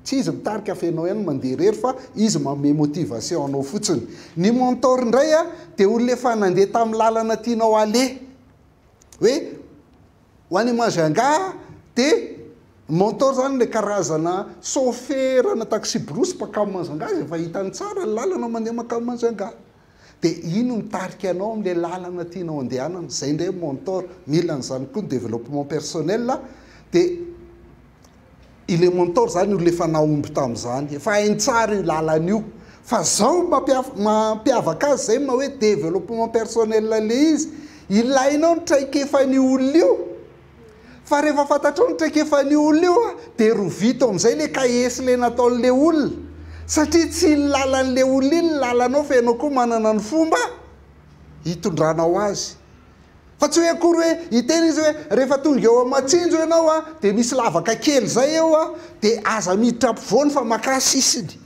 Tsy izy mitarika fa ianao ihany mandeha irery, fa izy manome motivation anao fotsiny. Ny mentor indray a, dia olona efa nandeha tamin'ny lalana tianao ale, hoe ho any Majunga. Dia mentor zany le karazana chauffeur na taxi brousse mpakamy Majunga izy, efa hitany tsara ny lalana mandeha makamy Majunga, dia ino mitarika anao amin'le lalana tianao andehanana. Zay indray mentor. Mila an'izany koa ny développement personnel. Dia ile mentor zany olona efa nahomby tamin'izany, efa hainy tsara io lalana io. Fa zao mampiavaka azy zay ma hoe développement personnel le izy: ilainao ny traikefan'io olona io, fa rehefa fantatrao ny traikefan'io olona io a, dia rovito amin'izay le cahier sy le nataon'le olona, satria tsy ny lalan'le olona iny ny lalanao, fa ianao koa manana ny fomba hitondranao azy. Fa tsy hoe akory hoe hiteny izy hoe rehefa tonga eo amin'ny Matsinjo ianao a, dia misy lavaka kely zay eo a, dia aza miditra ampovoany fa maka sisiny.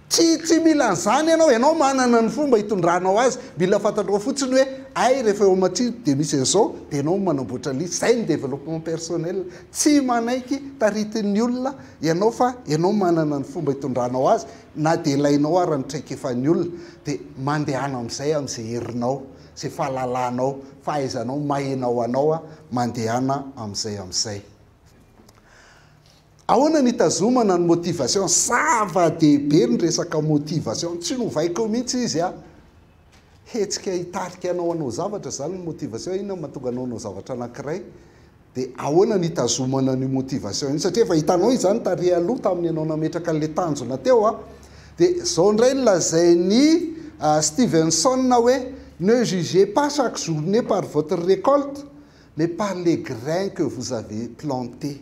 Tsy mila an'izany ianao, ianao manana ny fomba hitondranao azy. Mila fantatrao fotsiny hoe ay, rehefa eo Matsinjo dia misy an'izao, dia ianao manamboatra an'izy. Zay ny développement personnel. Tsy manaiky taritin'ny olona ianao, fa ianao manana ny fomba hitondranao azy, na dia ilainao ara ny traikefan'ny olona. Dia mandehana amin'izay, amin'izay herinao, zay fahalalanao, fahaizanao, mahenao anao a, mandehana amin'izay. Ahoana ny hitazomana ny motivation? Zava-dehibe ny resaka motivation. Tsy novaiko mihitsy izy a. Hetsika hitarika anao hanao zavatra zany ny motivation. Inona mahatonga anao hanao zavatra anankiray? Dia ahoana ny hitazomana ny motivation iny? Satria efa hitanao izy zany tary aloha tamin'ny ianao nametraka an'le tanjona teo a. Dia zao indray ny lazainy Stevenson hoe: "Ne jugez pas chaque journée par votre récolte, mais par les grains que vous avez plantés."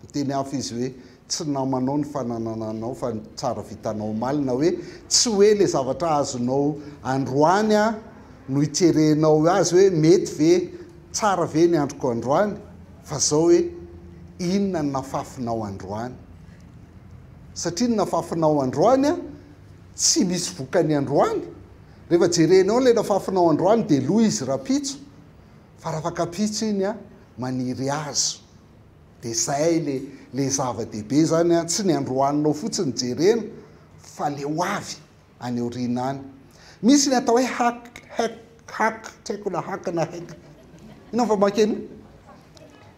Miteny hafa izy hoe tsy namanao ny fananananao fa ny tsara vitanao malina, hoe tsy hoe le zavatra azonao androany a no hitserenao azy hoe mety ve, tsara ve ny androko androany, fa zao hoe inona ny nafafinao androany, satria ny nafafinao androany a tsy misy vokany androany. Rehefa jerenao le nafafinao androany, dia lo izy rapitso, fa raha afaka-pitso iny a maniry azo. Dia zay le zava-dehibe zany a, tsy ny androaninao fotsiny jerena fa le ho avy any aoriana any. Misy ny atao hoe hack, hack, hack, tsy haiko na hack na hack, inona fa makeny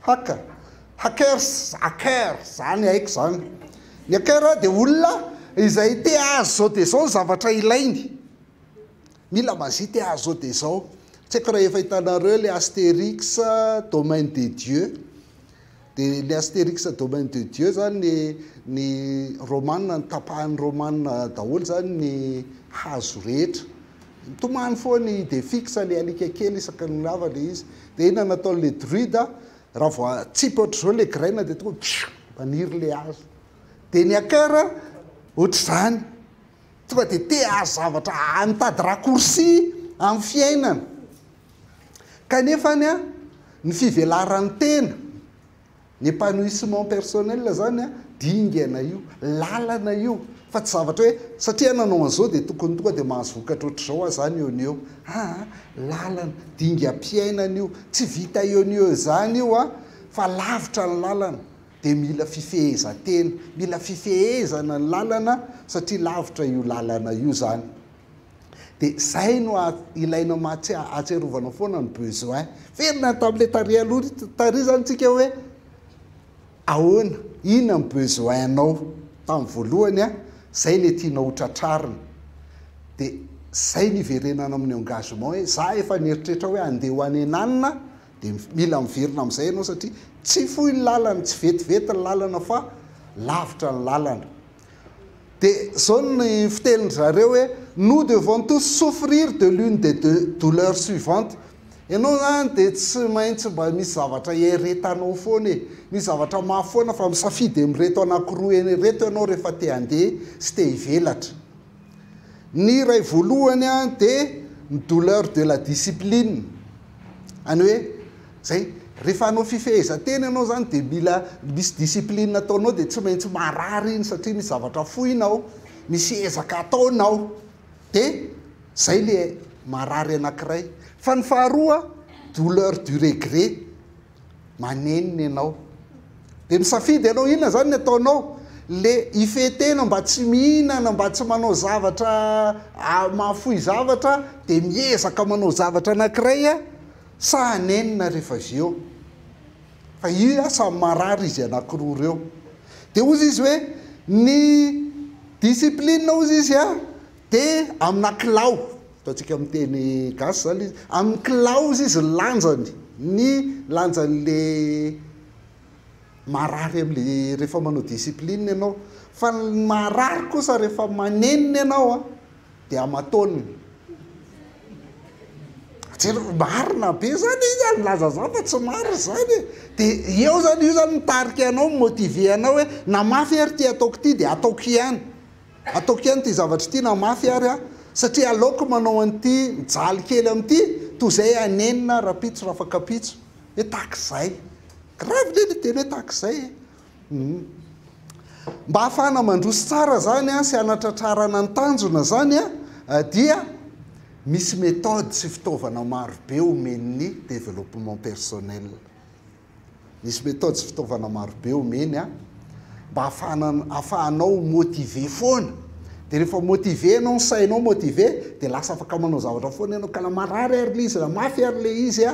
hack, hackers, hacker zany haiko zany. Ny hacker dia olona izay te azo zao dia zao ny zavatra ilainy, mila mazia, te azo zao dia zao. Tsy haiko raha efa hitanareo le Astérix Domaine des dieux. Dia le Astérix Domaine de Dieu zany, ny romanina, ny tapahan'ny romanina daholo zany ny hazo rehetra. Mitomany foana i Idéfix, le alika kely, isaky ny lava le izy. Dia inona nataon'le druide? Raha vao atsipy ohatr'izao le graine, dia tonga maniry le hazo. Dia ny hacker ohatr'izany, tonga dia te hahazo zavatra, mitady raccourci amin'ny fiainana. Kanefa ny a ny fivelaran'ny tena, ny épanouissement personnel zany a, dingana io, lalana io, fa tsy zavatra hoe satria nanao an'izao dia tokony tonga dia mahazo vokatra ohatr'izao aho zany eo ny eo. Aa lalana, dingam-piainana io, tsy vita eo ny eo zany io a, fa lavitra ny lalana. Dia mila fifehezan-tena, mila fifehezana ny lalana, satria lavitra io lalana io zany. Dia zay no ilaina mahatsia ahatsiarovana foana ny besoin. Verina tamin'ilay tary aloha tary zany tsika hoe ahoana, inona ny besoin-nao tamin'ny voalohany a, zay le tianao ho tratrarina. Dia zay ny iverenana amin'ny engagement hoe za efa nieritreritra hoe andeha ho any ananina, dia mila miverina amin'izay ianao, satria tsy fohy ny lalana, tsy vetivety ny lalana, fa lavitra ny lalana. Dia zao ny fitenin-dry zareo hoe: "Nous devons tous souffrir de l'une des deux douleurs suivantes." Ianao zany dia tsy maintsy mba misy zavatra ieretanao foana e. Misy zavatra mafy foana fa misafidy amin'ireto anankiroa ireto ianao rehefa te handeha sy te hivelatra. Ny iray voalohany an dia ny douleur de la discipline. Any hoe zay, rehefa hanao fifehezan-tena ianao zany dia mila misy discipline ataonao dia tsy maintsy marary iny satria misy zavatra foinao, misy ezaka ataonao. Dia zay le marary anakiray. Fa ny faharoa, douleur du regret, manenina ianao. Dia misafidy ianao, inona zany ny ataonao? Le hifehy tena mba tsy mihinana, mba tsy manao zavatra mahafoy zavatra, dia miezaka manao zavatra anakiray sa hanenina rehefa avy eo. Fa io samy marary izy anakiroa ireo. Dia hozy izy hoe, ny discipline hozy izy a, dia amina kilao, ataontsika amin'ny teny gasy izany izy, amin'ny kilao hozy izy ny lanjany, ny lanjan'le marary amin'le rehefa manao discipline ianao. Fa ny marary kosa rehefa manenina ianao a, dia aman-taonina. Jereo, marina be zany izy a, milaza zany fa tsy marina zany e. Dia eo zany, io zany mitarika anao, mi-motiver anao hoe na mafy ary ity ataoko ity dia ataoko ihany. Ataoko ihany ity zavatra ity na mafy ary aho, satria aleoko manao an'ity mijaly kely amin'ity toy izay hanenina rahampitso rafakampitso. Hoe tahak'izay. Grave le le teny hoe tahak'izay e. Mba hahafahana mandroso tsara zany sy hanatratrarana ny tanjona zany dia misy méthode sy fitaovana maro be omen'ny développement personnel. Misy méthode sy fitaovana maro be omeny mba hahafahana hahafahanao ho motivé foana. Dia rehefa motivé ianao, ny sainao motivé dia lasa afaka manao zavatra foana ianao ka na marary ary ilay izy, na mafy ary ilay izy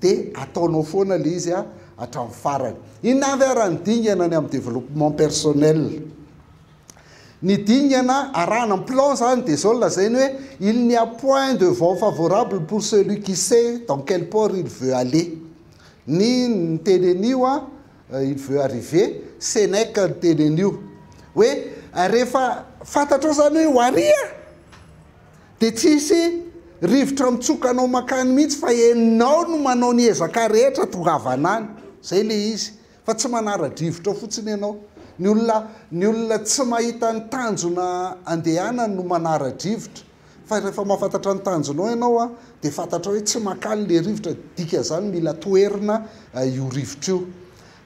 dia ataonao foana ilay izy hatramin'ny farany. Inona avy ara ny dingana ny amin'ny développement personnel? Ny dingana arahana ny plan zany dia izao no lazainy hoe il n'y a point de vent favorable pour celui qui sait dans quel port il veut aller. Ny niteny an'io an, il veut arriver, Sénèque niteny an'io. Hoe rehefa fantatrao zany hoe ho ary an, Dia tsy hisy rivotra mitsoka anao mankany mihitsy fa enao no manao ny ezaka rehetra tongavana any. Zay le izy. Fa tsy manara-drivotra fotsiny ianao. Ny olona ny olona tsy mahita ny tanjona andehanany no manara-drivotra. Fa rehefa mahafantatra ny tanjonao ianao an, dia fantatrao hoe tsy mankany le rivotra, dikan'izany mila toherina io rivotra io.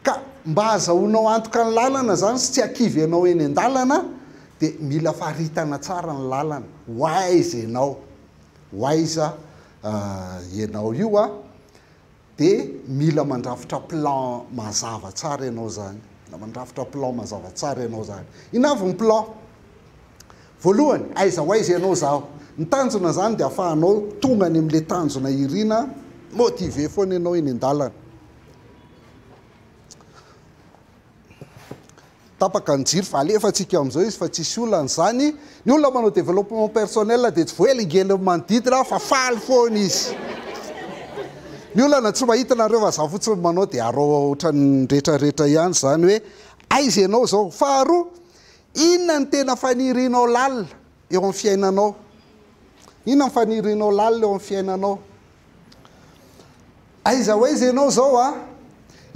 Ka mba ahazahoanao antoka ny lalana izany sy tsy hakivy anao eny an-dalana dia mila faritana tsara ny lalana, ho aiza ianao, ho aiza ianao io a, dia mila mandrafitra plan mazava tsara ianao izany, mila mandrafitra plan mazava tsara ianao izany. Inona avy ny plan? Voalohany, aiza ho aiza ianao izaho? Ny tanjona izany dia ahafahanao tonga any amin'ilay tanjona irina, motivé foana ianao eny an-dalana. Tapaka ny jiro fa alefantsika amin'izao izy fa tsisy olana izany. Ny olona manao développement personnel dia tsy voahelingelin'ny manodidina fa faly foana izy. Ny olana tsy mahita nareo fa za fotsiny manao dia arao ohatran'ny retraretra ihany izany hoe aiza ianao izao. Faharoa, inona ny tena fanirianao lalina eo amin'ny fiainanao? Inona ny fanirianao lalina eo amin'ny fiainanao? Aiza ho aiza ianao izao a?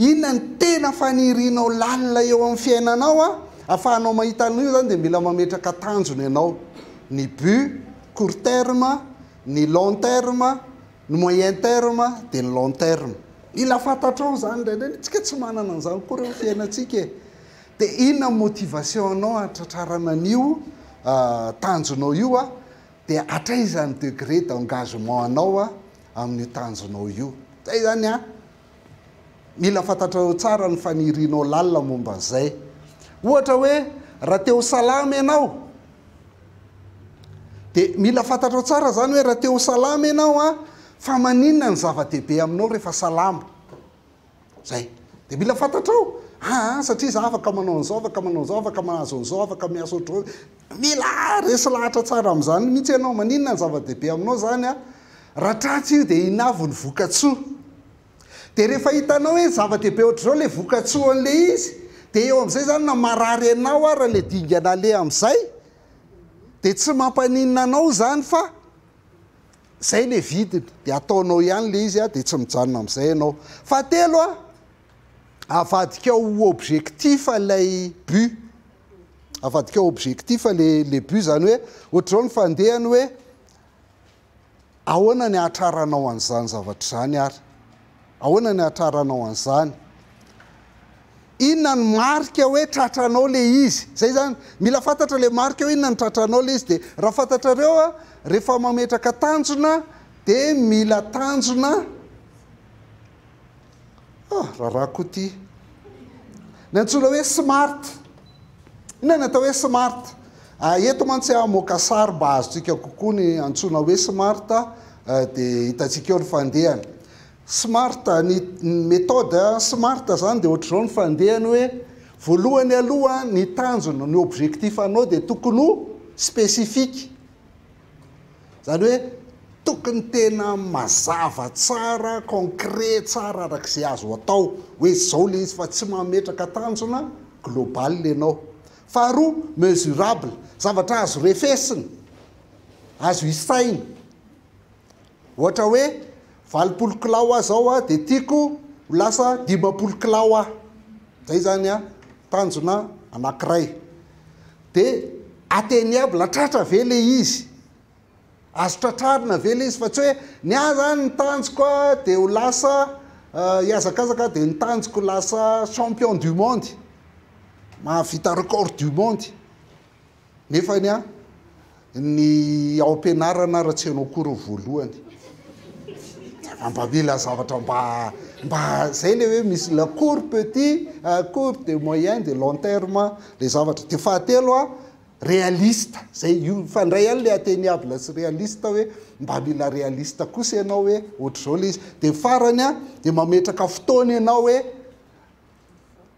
Inona ny tena fanirianao lalina eo amin'ny fiainanao a? Afahanao mahita an'io izany dia mila mametraka tanjona ianao. Ny but court terme, ny long terme, ny moyen terme dia ny long terme. Mila fantatrao izany indraindray, tsika tsy manana an'izany koa ireo fiainantsika e. Dia inona ny motivation anao hatratrarana an'io tanjonao io a? Dia hatraiza ny degré d'engagement anao amin'io tanjonao io? Zay zany an! Mila fantatrao tsara ny fanirianao lalina momba an'izay. Ohatra hoe raha te ho salama ianao, dia mila fantatrao tsara zany hoe raha te ho salama ianao an, fa maninona ny zava-dehibe aminao rehefa salama? Zay. Dia mila fantatrao, aa satria za afaka manao an'izao, afaka manao an'izao, afaka mahazo an'izao, afaka miasa ohatr'izao. Mila resy lahatra tsara amin'izany mihitsy ianao. Maninona ny zava-dehibe aminao izany an? Raha tratra io dia inona avy ny vokatsoa? Dia rehefa hitanao hoe zava-dehibe ohatr'izao ilay vokatsoa an'ilay izy, dia eo amin'izay izany na marary anao ara ilay dingana aleha amin'izay, dia tsy mampaninona anao izany fa. Zay le vidiny, de ataonao ihany le izy a, de tsy mijanona am'izay ianao. Fahatelo a, avadika ho objectif ilay but, avadika ho objectif le le but, zany hoe ohatr'izao ny fandehany hoe ahoana ny ahatraranao an'izany zavatra izany ary ahoana ny ahatraranao an'izany, inona ny marika hoe tratranao le izy. Zay zany, mila fantatra le marika hoe inona ny tratranao le izy. De raha fantatrareo a, rehefa mametraka tanjona de mila tanjona. Ah, rarako ty ny antsoina hoe smart. Inona ny atao hoe smart? Eto mantsy aho hamoaka sary mba azontsika kokoa ny antsoina hoe smart, de hitantsika eo ny fandehany. Smart, ny méthode smart zany de ohatr'izao ny fandehany hoe voalohany aloha ny tanjona, ny objectif anao de tokony ho spécifique. Zany hoe tokony tena mazava tsara, concret tsara arak'izay azo atao hoe zao le izy, fa tsy mametraka tanjona global ianao. Faharoa, mesurable, zavatra azo refesina, azo isaina. Ohatra hoe 80 kilao aho zao a, de tiako ho lasa 50 kilao aho. Zay zany a tanjona anankiray. De atteignable, tratra ve le izy? Azo tratrarina ve le izy? Fa tsy hoe ny ahy zany ny tanjoko a de ho lasa hihazakazaka, de ny tanjoko lasa champion du monde, mahavita record du monde. Nefany a ny ao am-pianarana raha tsy ianao akory ny voalohany. Mba mila zavatra mba zay le hoe misy la court petit, court de moyen de long terme le zavatra. De fahatelo a, réaliste. Zay io mifandray ihany le atteignable sy réaliste, hoe mba mila réaliste kosa ianao hoe ohatr'izao le izy. De farany a, de mametraka fotoana ianao hoe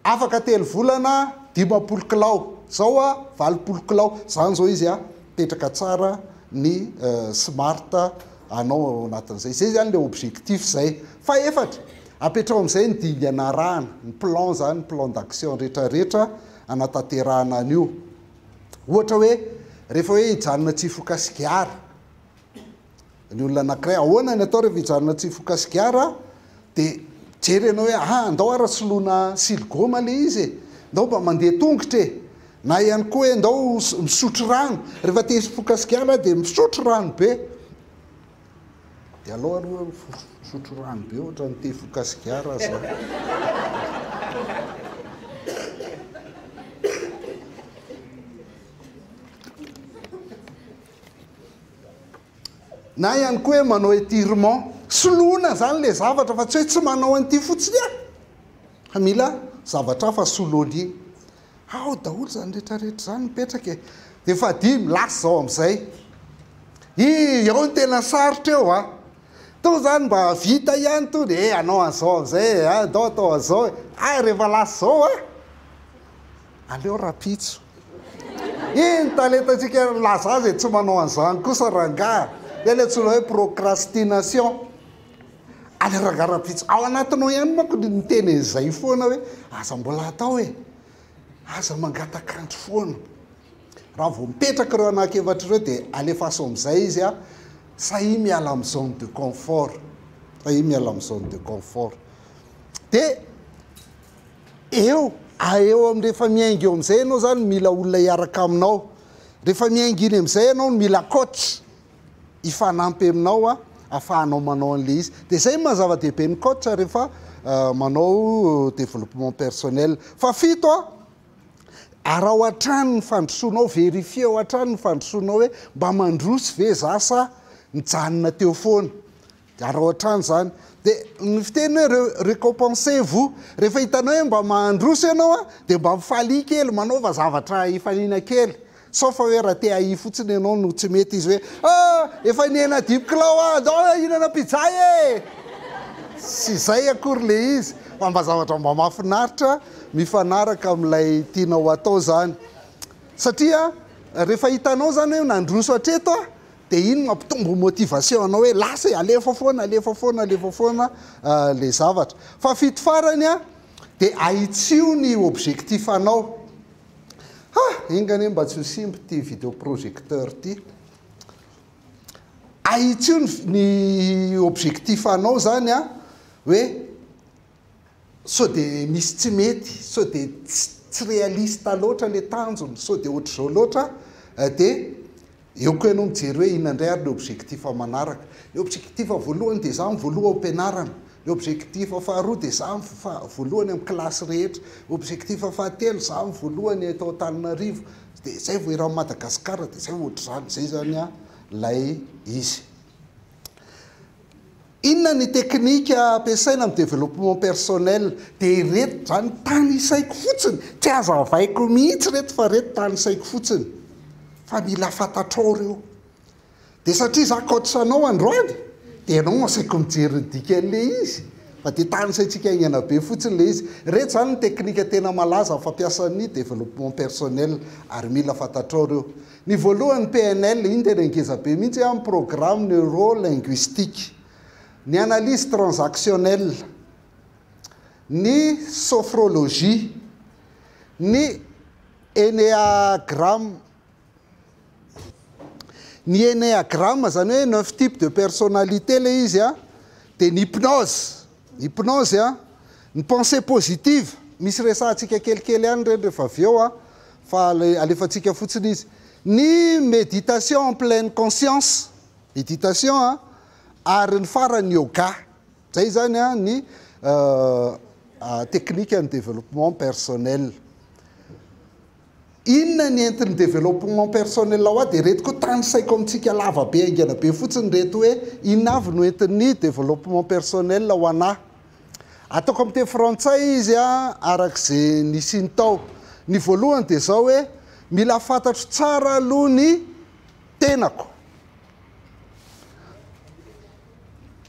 afaka 3 volana 50 kilao, zao a 80 kilao. Zany zao izy a, mipetraka tsara ny smart anao ao anatin'izay. Zay zany le objectif zay. Fa efatra, apetrao amin'izay ny dingana arahana, ny plan zany, ny plan d'action rehetrarehetra anatanterahana an'io. Ohatra hoe rehefa hoe hijanona tsy hifoka sigara ny olona anankiray, ahoana ny atao rehefa hijanona tsy hifoka sigara? De jery ianao hoe ah, andao ara soloina siligoma le izy e, ndao mba mandeha tongotra e, na ihany koa hoe ndao misotro rano. Rehefa te hifoka sigara de misotro rano be. De aleo aloha misotro rano be ohatra ny te hifoka sigara zao. Na ihany koa hoe manao étirement, soloina zany le zavatra fa tsy hoe tsy manao an'ity fotsiny aho, fa mila zavatra hafa soloiny. Ao daholo zany rehetrarehetra zany mipetraka e. De fahadimy, lasa zao am'izay. I eo ny tena sarotra eo a. To zany mba vita ihany to de hanao an'izao am'izay e, andao atao an'izao e. Ay, rehefa lasa zao a, aleo rapitso. Iny talentantsika milaza azy e, tsy manao an'izany kosa rangaha. Ilay le antsoina hoe procrastination. Aleo rangaha rapitso. Ao anatinao ihany manko ny miteny an'izay foana hoe aza mbola atao e, aza mangatak'andro foana. Raha vao mipetraka ireo anankiefatra ireo de alefaso amin'izay izy a, sahia miala amin'ny zone de confort. Sahia miala amin'ny zone de confort. De eo, eo amin'ny rehefa miainga eo amin'izay ianao zany mila olona hiaraka aminao. Rehefa miainga iny amin'izay ianao mila coach hifanampy aminao a, ahafahanao manao an'le izy. De zay maha zava-dehibe ny coach rehefa manao développement personnel. Fa fito a, araho hatrany ny fandrosoanao, vérifier hatrany ny fandrosoanao hoe mba mandroso ve za sa mijanona teo foana. De araho hatrany zany. De ny fiteny hoe récompensez-vous. Rehefa hitanao hoe mba mandroso ianao a, de mba mifalia kely, manaova zavatra hifaliana kely. Sao fa hoe raha te hahi fotsiny ianao no tsy mety izy hoe ah, efa nihena 5 kilao aho, andao hihinana pizza e. Tsy izay akory le izy, fa mba zavatra mba mahafinaritra mifanaraka amin'ilay tianao atao zany. Satria rehefa hitanao zany hoe nandroso hatreto a, de iny mampitombo motivation anao hoe lasa e, alefa foana, alefa foana, alefa foana le zavatra. Fa fito farany a, de ahitsio ny objectif anao. Ha, enga anie mba tsy ho simba ty vidéo projecteur ty. Ahitsio ny objectif anao zany a, hoe sao dia misy tsy mety, sao dia tsy réaliste loatra le tanjona, sao dia ohatr'izao loatra, dia eo koa ianao mijery hoe inona indray ary ny objectif manaraka. Ny objectif voalohany dia za mivoaloha ao am-pianarana, ny objectif faharoa dia za voalohany amin'ny kilasy rehetra, objectif fahatelo za voalohany eto Antananarivo, dia zay vao eran'i Madagasikara, dia zay vao ohatr'izany, zay zany a lay izy. Inona ny teknika ampiasaina amin'ny développement personnel? Dia ireto zany tanisaiko fotsiny, tsy azavaiko mihitsy ireto fa ireto tanisaiko fotsiny fa mila fantatrao ireo. Dia satria za coach anao androany dia ianao no asaiko mijery ny dikan'ilay izy fa dia tanisaintsika haingana be fotsiny ilay izy. Ireto zany ny teknika tena malaza amin'ny fampiasan'ny développement personnel ary mila fantatrao ireo. Ny voalohany PNL, iny tena ngeza be mihitsy an, programme neuro linguistique. Ny analyse transactionnelle, ny sophrologie, ny enneagramme, ny enneagramme zany hoe neuf types de personnalité le izy an, dia ny hypnose, hypnose an, ny pensée positive, misy resahantsika kelikely ihany ireny rehefa avy eo an, fa alefantsika fotsiny izy. Ny méditation en pleine conscience, méditation an, ary ny farany yoga. Zay zany an ny teknika ny développement personnel. Inona ny entin'ny développement personnel ho ahy? Dia ireto koa tanisaiko amintsika lava be haingana be fotsiny ireto hoe inona avy no entin'ny développement personnel ho anà. Ataoko amin'ny teny frantsay izy an, araka izay nisiany tao. Ny voalohany dia izao hoe, mila fantatro tsara aloha ny tenako.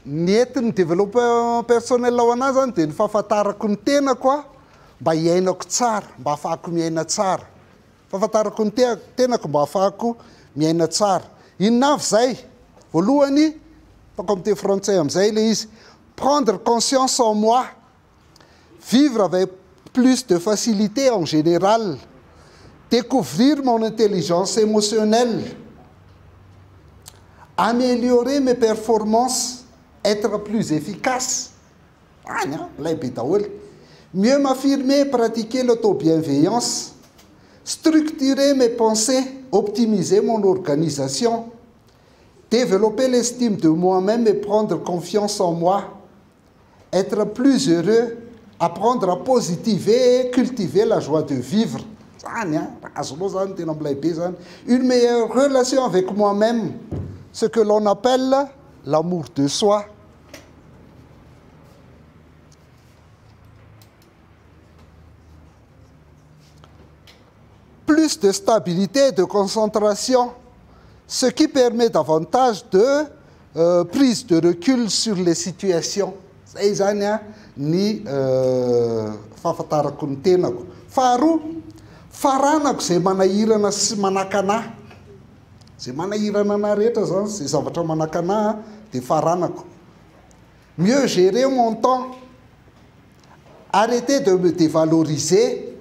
Ny entin'ny développement personnel ho anà izany dia ny fahafantarako ny tenako aho mba hiainako tsara, mba hahafahako miaina tsara. Fahafantarako ny tenako mba hahafahako miaina tsara. Inona avy izay? Voalohany, ataoko amin'ny teny frantsay amin'izay ilay izy, prendre conscience en moi, vivre avec plus de facilité en général, découvrir mon intelligence émotionnelle, améliorer mes performances, être plus efficace, any an, milay be daholo, mieux m'affirmer et pratiquer l'auto-bienveillance, structurer mes pensées, optimiser mon organisation, développer l'estime de moi-même et prendre confiance en moi, être plus heureux, apprendre à positiver et cultiver la joie de vivre. Zany an, raha azonao zany tena milay be zany. Une meilleure relation avec moi-même, ce que l'on appelle l'amour de soi. Plus de stabilité et de concentration, ce qui permet davantage de prise de recul sur les situations. Zay zany an ny fahafantarako ny tenako. Faharoa, faranako izay manahirana sy manakana ahy. Izay manahirana anah rehetra zany, izay zavatra manakana ahy dia faranako. Mieux gérer mon temps, arrêter de me dévaloriser,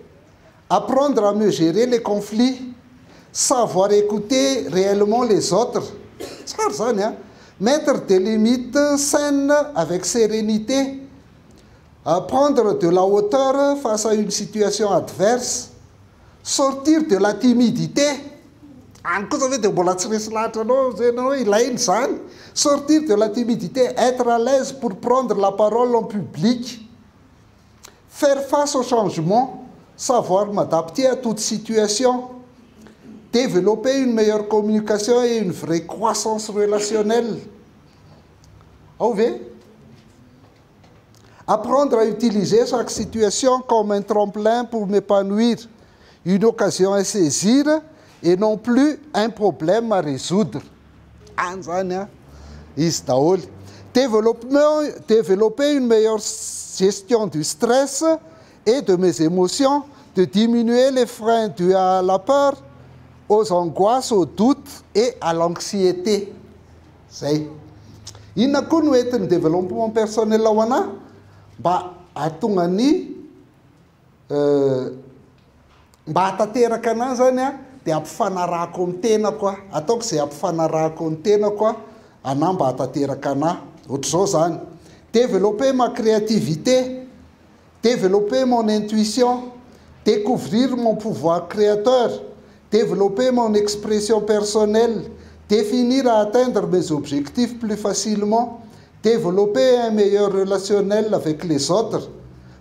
apprendre à mieux gérer les conflits, savoir écouter réellement les autres, tsara zany an, mettre des limites saines avec sérénité, prendre de la hauteur face à une situation adverse, sortir de la timidité, any kosa ve dia mbola tsy resy lahatra anao zay ianao hoe ilaina izany, sortir de la timidité, être à l'aise pour prendre la parole en public, faire face au changement, savoir m'adapter à toute situation, développer une meilleure communication et une vraie croissance relationnelle. Ao ve? Apprendre à utiliser chaque situation comme un tremplin pour m'épanouir, une occasion à saisir et non plus un problème à résoudre. Any zany an, izy daholo. Développement, développer une meilleure gestion du stress et de mes émotions, de diminuer les freins dus à la peur, aux angoisses, aux doutes et à l'anxiété. Zay. Inona koa no entin'ny développement personnel ho anà? Mba hahatonga ny mba hahatanteraka anà zany an, dia ampifanarahako ny tenako aho. Ataoko izay hampifanarahako ny tenako aho. anà mba hahatanteraka anà. Ohatr'izao izany, développer ma créativité, développer mon intuition, découvrir mon pouvoir créateur, développer mon expression personnelle, définir à atteindre mes objectifs plus facilement, développer un meilleur relationnel avec les autres,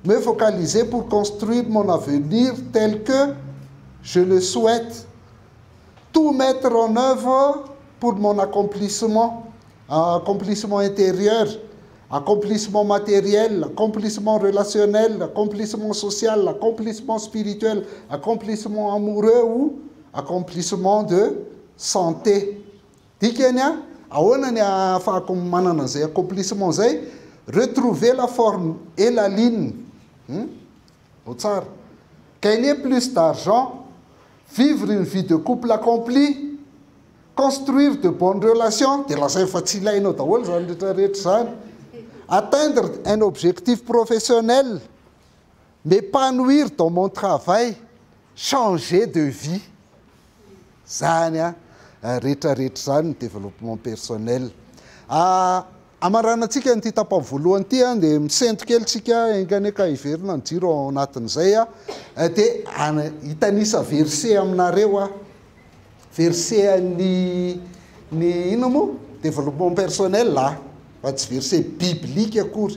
me focaliser pour construire mon avenir tel que je le souhaite, tout mettre en œuvre pour mon accomplissement, accomplissement intérieur, accomplissement matériel, accomplissement relationnel, accomplissement social, accomplissement spirituel, accomplissement amoureux ou accomplissement de santé. Dikany a, ahoana ny ahafahako manana an'izay accomplissement zay? Retrouver la forme et la ligne. Ho tsara. Gagner plus d'argent, vivre une vie de couple accomplie, construire de bonnes relations, dia lazainy fa tsy ilainao daholo zany rehetrarehetra zany. Atteindre un objectif professionnel, m'épanouir dans mon travail, changer de vie. Zany a, rehetrarehetra zany ny développement personnel. Amaranantsika nyity tapany voalohany ity a, dia misento kely tsika engane ka hiverina ny jiro ao anatin'izay a, dia hitanisa verset aminareo a, verset ny ny ino moa développement personnel a, fa tsy verset biblique akory,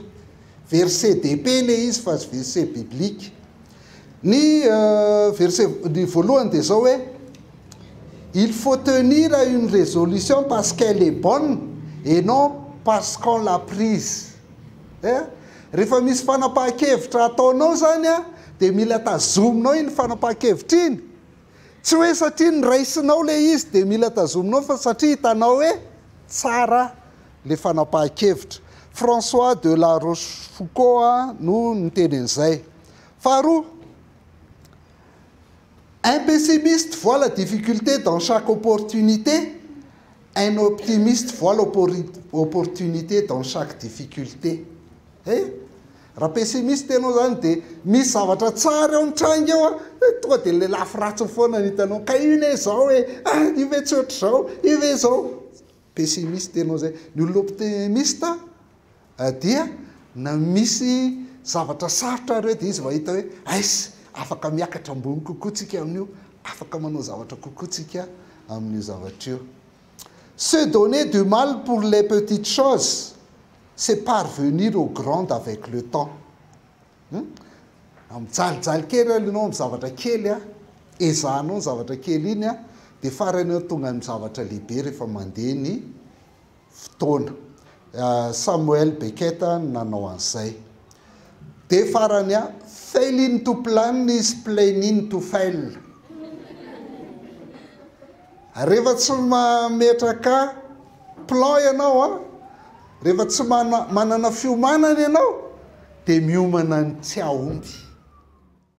verset DP le izy fa tsy verset biblique. Ny verset ny voalohany dia zao hoe: il faut tenir à une résolution parce qu'elle est bonne et non parce qu'on l'a prise. Eh, rehefa misy fanapahan-kevitra ataonao zany a, dia mila tazominao iny fanapahan-kevitra iny, tsy hoe satria ny raisinao le izy dia mila tazominao, fa satria hitanao hoe tsara le fanapahan-kevitra. François de la Rochefoucauld no niteny an'izay. Faharoa: un pessimiste voit la difficulté dans chaque opportunité, un optimiste voit l'opportunité dans chaque difficulté. Eh, raha pessimiste ianao zany, de misy zavatra tsara eo mitranga eo a, tonga de le lafy ratsy foana ny hitanao, ka io ne zao hoe ah, io ve tsy ohatr' zao, io ve zao. Pessimiste ianao zay. Ny olona optimiste dia na misy zavatra sarotra reo, de izy mahita hoe aisy afaka miakatra ambony kokoa tsika amin'io, afaka manao zavatra kokoa tsika amin'io zavatra io. Se donner du mal pour les petites choses, c'est parvenir aux grandes avec le temps. Mijalijaly kely aloha amy zavatra kely a, ezahanao ny zavatra kely iny a, de farany eo tonga ny zavatra lehibe rehefa mandeha ny fotoana. Samuel Beckett nanao an'izay. De farany a: failing to plan is planning to fail. Rehefa tsy mametraka plan ianao a, rehefa tsy mana manana fiomanana ianao, de miomana ny tsy ahomby.